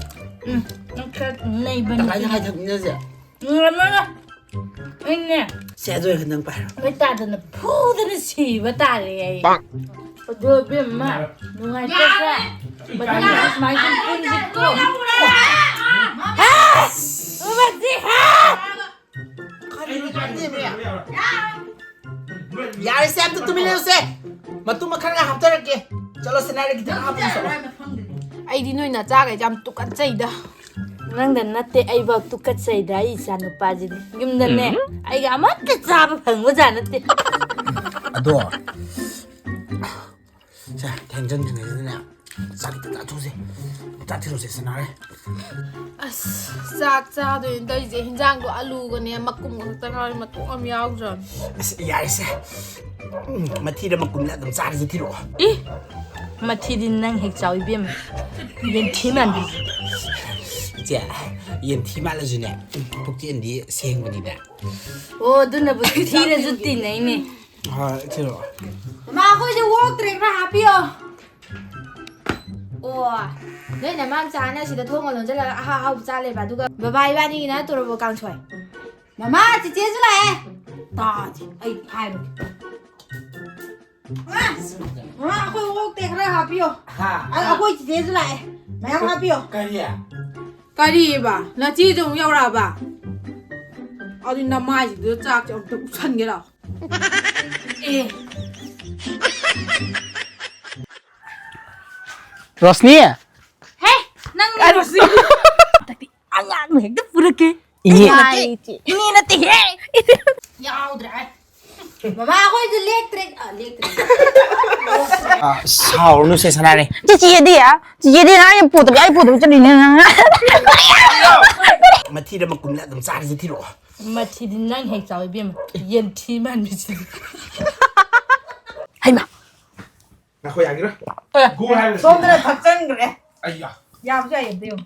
ꯎꯝ, ꯅꯪ ꯈꯔ ꯅꯩꯕꯅꯤ꯫ ꯇꯪꯈꯥꯏ ꯇꯪꯈꯥꯏ ꯊꯝꯃꯤꯟꯅꯁꯦ꯫ ꯉꯝꯃꯔꯣꯏ꯫ ꯑꯩꯅꯦ꯫ ꯁꯦ ꯑꯗꯨ ꯑꯣꯏꯔꯒ ꯅꯪ ꯄꯥꯏꯔꯣ꯫ ꯃꯩ ꯇꯥꯗꯅ ꯐꯨꯗꯅ ꯁꯤꯕ ꯇꯥꯔꯦ ꯑꯩ꯫ ꯑꯗꯣ ꯏꯕꯦꯝꯃ, ꯅꯨꯡꯉꯥꯏꯇꯦꯁꯦ꯫ ꯃꯊꯪꯗ ꯁꯨꯃꯥꯏꯅ ꯁꯨꯝ ꯄꯨꯟꯁꯤꯀꯣ꯫ ꯍꯥꯁ! ꯎꯃꯛꯁꯤ ꯍꯥ! ꯌꯥꯔꯦꯁꯦ, ꯑꯝꯇ ꯇꯨꯃꯤꯟ ꯂꯩꯌꯨꯁꯦ꯫ ꯃꯇꯨꯝ ꯈꯔꯒ ꯍꯥꯞꯆꯔꯛꯀꯦ꯫ ꯆꯠꯂꯣ, ꯁꯦꯅꯥꯔꯤ ꯈꯤꯇꯪ ꯍꯥꯞꯄꯨ ꯆꯠꯂꯣ꯫ ꯑꯩꯗꯤ ꯅꯣꯏ ꯅꯆꯥꯈꯩꯁꯦ ꯌꯥꯝ ꯇꯨꯀꯠꯆꯩꯗ꯫ ꯅꯪꯗ ꯅꯠꯇꯦ, ꯑꯩꯐꯥꯎ ꯇꯨꯀꯠꯆꯩꯗ ꯑꯩ ꯏꯆꯥ ꯅꯨꯄꯥꯁꯤꯗꯤ꯫ ꯌꯨꯝꯗꯅꯦ, ꯎꯝ꯫ ꯑꯩꯒ ꯑꯃꯠꯇ ꯆꯥꯕ ꯐꯪꯕꯖꯥꯠ ꯅꯠꯇꯦ꯫ ꯑꯗꯣ, ꯁꯦ, ꯊꯦꯡꯖꯟꯗ꯭ꯔꯤꯉꯩꯁꯤꯗꯅꯦ, ꯆꯥꯛ ꯈꯤꯇꯪ ꯆꯥꯊꯣꯛꯁꯦ꯫ ꯆꯥꯊꯤꯔꯨꯁꯦ, ꯁꯅꯥꯔꯦ꯫ ꯑꯁ, ꯆꯥꯛ ꯆꯥꯗꯣꯏꯅꯦ ꯇꯧꯔꯤꯁꯦ꯫ ꯍꯤꯟꯖꯥꯡꯗꯣ ꯑꯂꯨꯒꯅꯦ, ꯃꯀꯨꯝ ꯈꯛꯇ ꯉꯥꯎꯔꯦ, ꯃꯇꯣꯡ ꯑꯃ ꯌꯥꯎꯗ꯭ꯔꯕꯅꯦ꯫ ꯑꯁ, ꯌꯥꯔꯦꯁꯦ꯫ ꯎꯝ, ꯃꯊꯤꯗ ꯃꯀꯨꯝꯗ ꯑꯗꯨꯝ ꯆꯥꯔꯁꯤ, ꯊꯤꯔꯛꯑꯣ꯫ ꯏ! ꯃꯊꯤꯗꯤ ꯅꯪ ꯍꯦꯛ ꯆꯥꯎ, ꯏꯕꯦꯝꯃ꯫ ꯌꯦꯟꯊꯤ ꯃꯥꯟꯕꯤ꯫ ꯏꯆꯦ, ꯌꯦꯟꯊꯤ ꯃꯥꯜꯂꯁꯨꯅꯦ, ꯄꯨꯛꯆꯦꯜꯗꯤ ꯁꯦꯡꯕꯅꯤꯗ꯫ ꯑꯣ, ꯑꯗꯨꯅꯕꯨ ꯊꯤꯔꯁꯨ ꯇꯤꯟꯅꯩꯅꯦ꯫ ꯍꯣꯏ, ꯊꯤꯔꯛꯑꯣ꯫ ꯃꯃꯥ, ꯑꯩꯈꯣꯏꯁꯦ ꯑꯣꯛꯇ꯭ꯔꯦ, ꯈꯔ ꯍꯥꯞꯄꯤꯌꯣ꯫ ꯑꯣ, ꯅꯣꯏ ꯅꯃꯥꯝꯆꯥꯅ ꯁꯤꯗ ꯊꯣꯡꯒ ꯂꯣꯟꯁꯤꯜꯂꯒ ꯑꯍꯥꯎ ꯑꯍꯥꯎꯕ ꯆꯥ ꯂꯩꯕ, ꯑꯗꯨꯒ ꯕꯕꯥ ꯏꯕꯥꯅꯤꯒꯤꯅ ꯇꯣꯔꯣꯕꯣꯠ ꯀꯥꯡꯁꯣꯏ꯫ ꯃꯃꯥ, ꯆꯤꯆꯦꯁꯨ ꯂꯥꯛꯑꯦ꯫ ꯇꯥꯗꯦ, ꯑꯩ ꯍꯥꯏꯕꯒꯤ꯫ ꯃꯃꯥ, ꯑꯩꯈꯣꯏ ꯑꯣꯛꯇꯦ, ꯈꯔ ꯍꯥꯞꯄꯤꯌꯣ꯫ ꯍꯥ? ꯑ, ꯑꯩꯈꯣꯏ ꯆꯤꯆꯦꯁꯨ ꯂꯥꯛꯑꯦ, ꯃꯌꯥꯝ ꯍꯥꯞꯄꯤꯌꯣ꯫ ꯀꯔꯤ? ꯀꯔꯤꯕ? ꯅꯆꯦꯁꯨ ꯑꯃꯨꯛ ꯌꯧꯔꯛꯑꯕ? ꯑꯗꯨꯗꯤ ꯅꯃꯥꯏꯁꯤꯗ ꯆꯥꯛꯁꯦ ꯑꯝꯇ ꯎꯞꯁꯟꯒꯦ ꯂꯥꯛꯑꯣ꯫ ꯑꯦ꯫ ꯔꯣꯁꯅꯤ꯫ ꯍꯦ, ꯅꯪ ꯔꯣꯁꯅꯤ꯫ ꯍꯟꯗꯛꯇꯤ ꯑꯉꯥꯡ ꯍꯦꯛꯇ ꯄꯨꯔꯛꯀꯦ꯫ ꯏꯅꯦ꯫ ꯏꯅꯦ ꯅꯠꯇꯦ꯫ ꯏꯅꯦ ꯅꯠꯇꯦꯍꯦ꯫ ꯌꯥꯎꯗ꯭ꯔꯦ꯫ ꯃꯃꯥ, ꯑꯩꯈꯣꯏꯁꯨ ꯂꯦꯛꯇ꯭ꯔꯦ꯫ ꯑ, ꯂꯦꯛꯇ꯭ꯔꯦ꯫ ꯁꯥꯎꯔꯅꯨꯁꯦ ꯁꯅꯥꯔꯩ꯫ ꯆꯤꯆꯦꯗꯤ, ꯆꯤꯆꯦꯗꯤ ꯅꯪ ꯑꯩ ꯄꯨꯗꯕꯤ, ꯑꯩ ꯄꯨꯗꯕꯤ ꯆꯠꯂꯤꯅꯦ ꯅꯪ꯫ ꯃꯊꯤꯗ ꯃꯀꯨꯝꯅ ꯑꯗꯨꯝ ꯆꯥꯔꯤꯁꯦ ꯊꯤꯔꯛꯑꯣ꯫ ꯃꯊꯤꯗꯤ ꯅꯪ ꯍꯦꯛ ꯆꯥꯎ, ꯏꯕꯦꯝꯃ꯫ ꯌꯦꯟꯊꯤ ꯃꯥꯟꯕꯤꯁꯤꯗꯤ꯫ ꯍꯩꯃꯥ꯫ ꯉꯥꯏꯈꯣ, ꯌꯥꯒꯤꯔꯣꯏ꯫ Go ꯍꯥꯏꯔꯒ ꯁꯣꯝꯗꯅ ꯊꯛꯆꯟꯈ꯭ꯔꯦ꯫ ꯑꯩꯌꯥ꯫ ꯌꯥꯕꯁꯨ ꯌꯥꯏ, ꯑꯝꯇ ꯌꯦꯡꯉꯨ꯫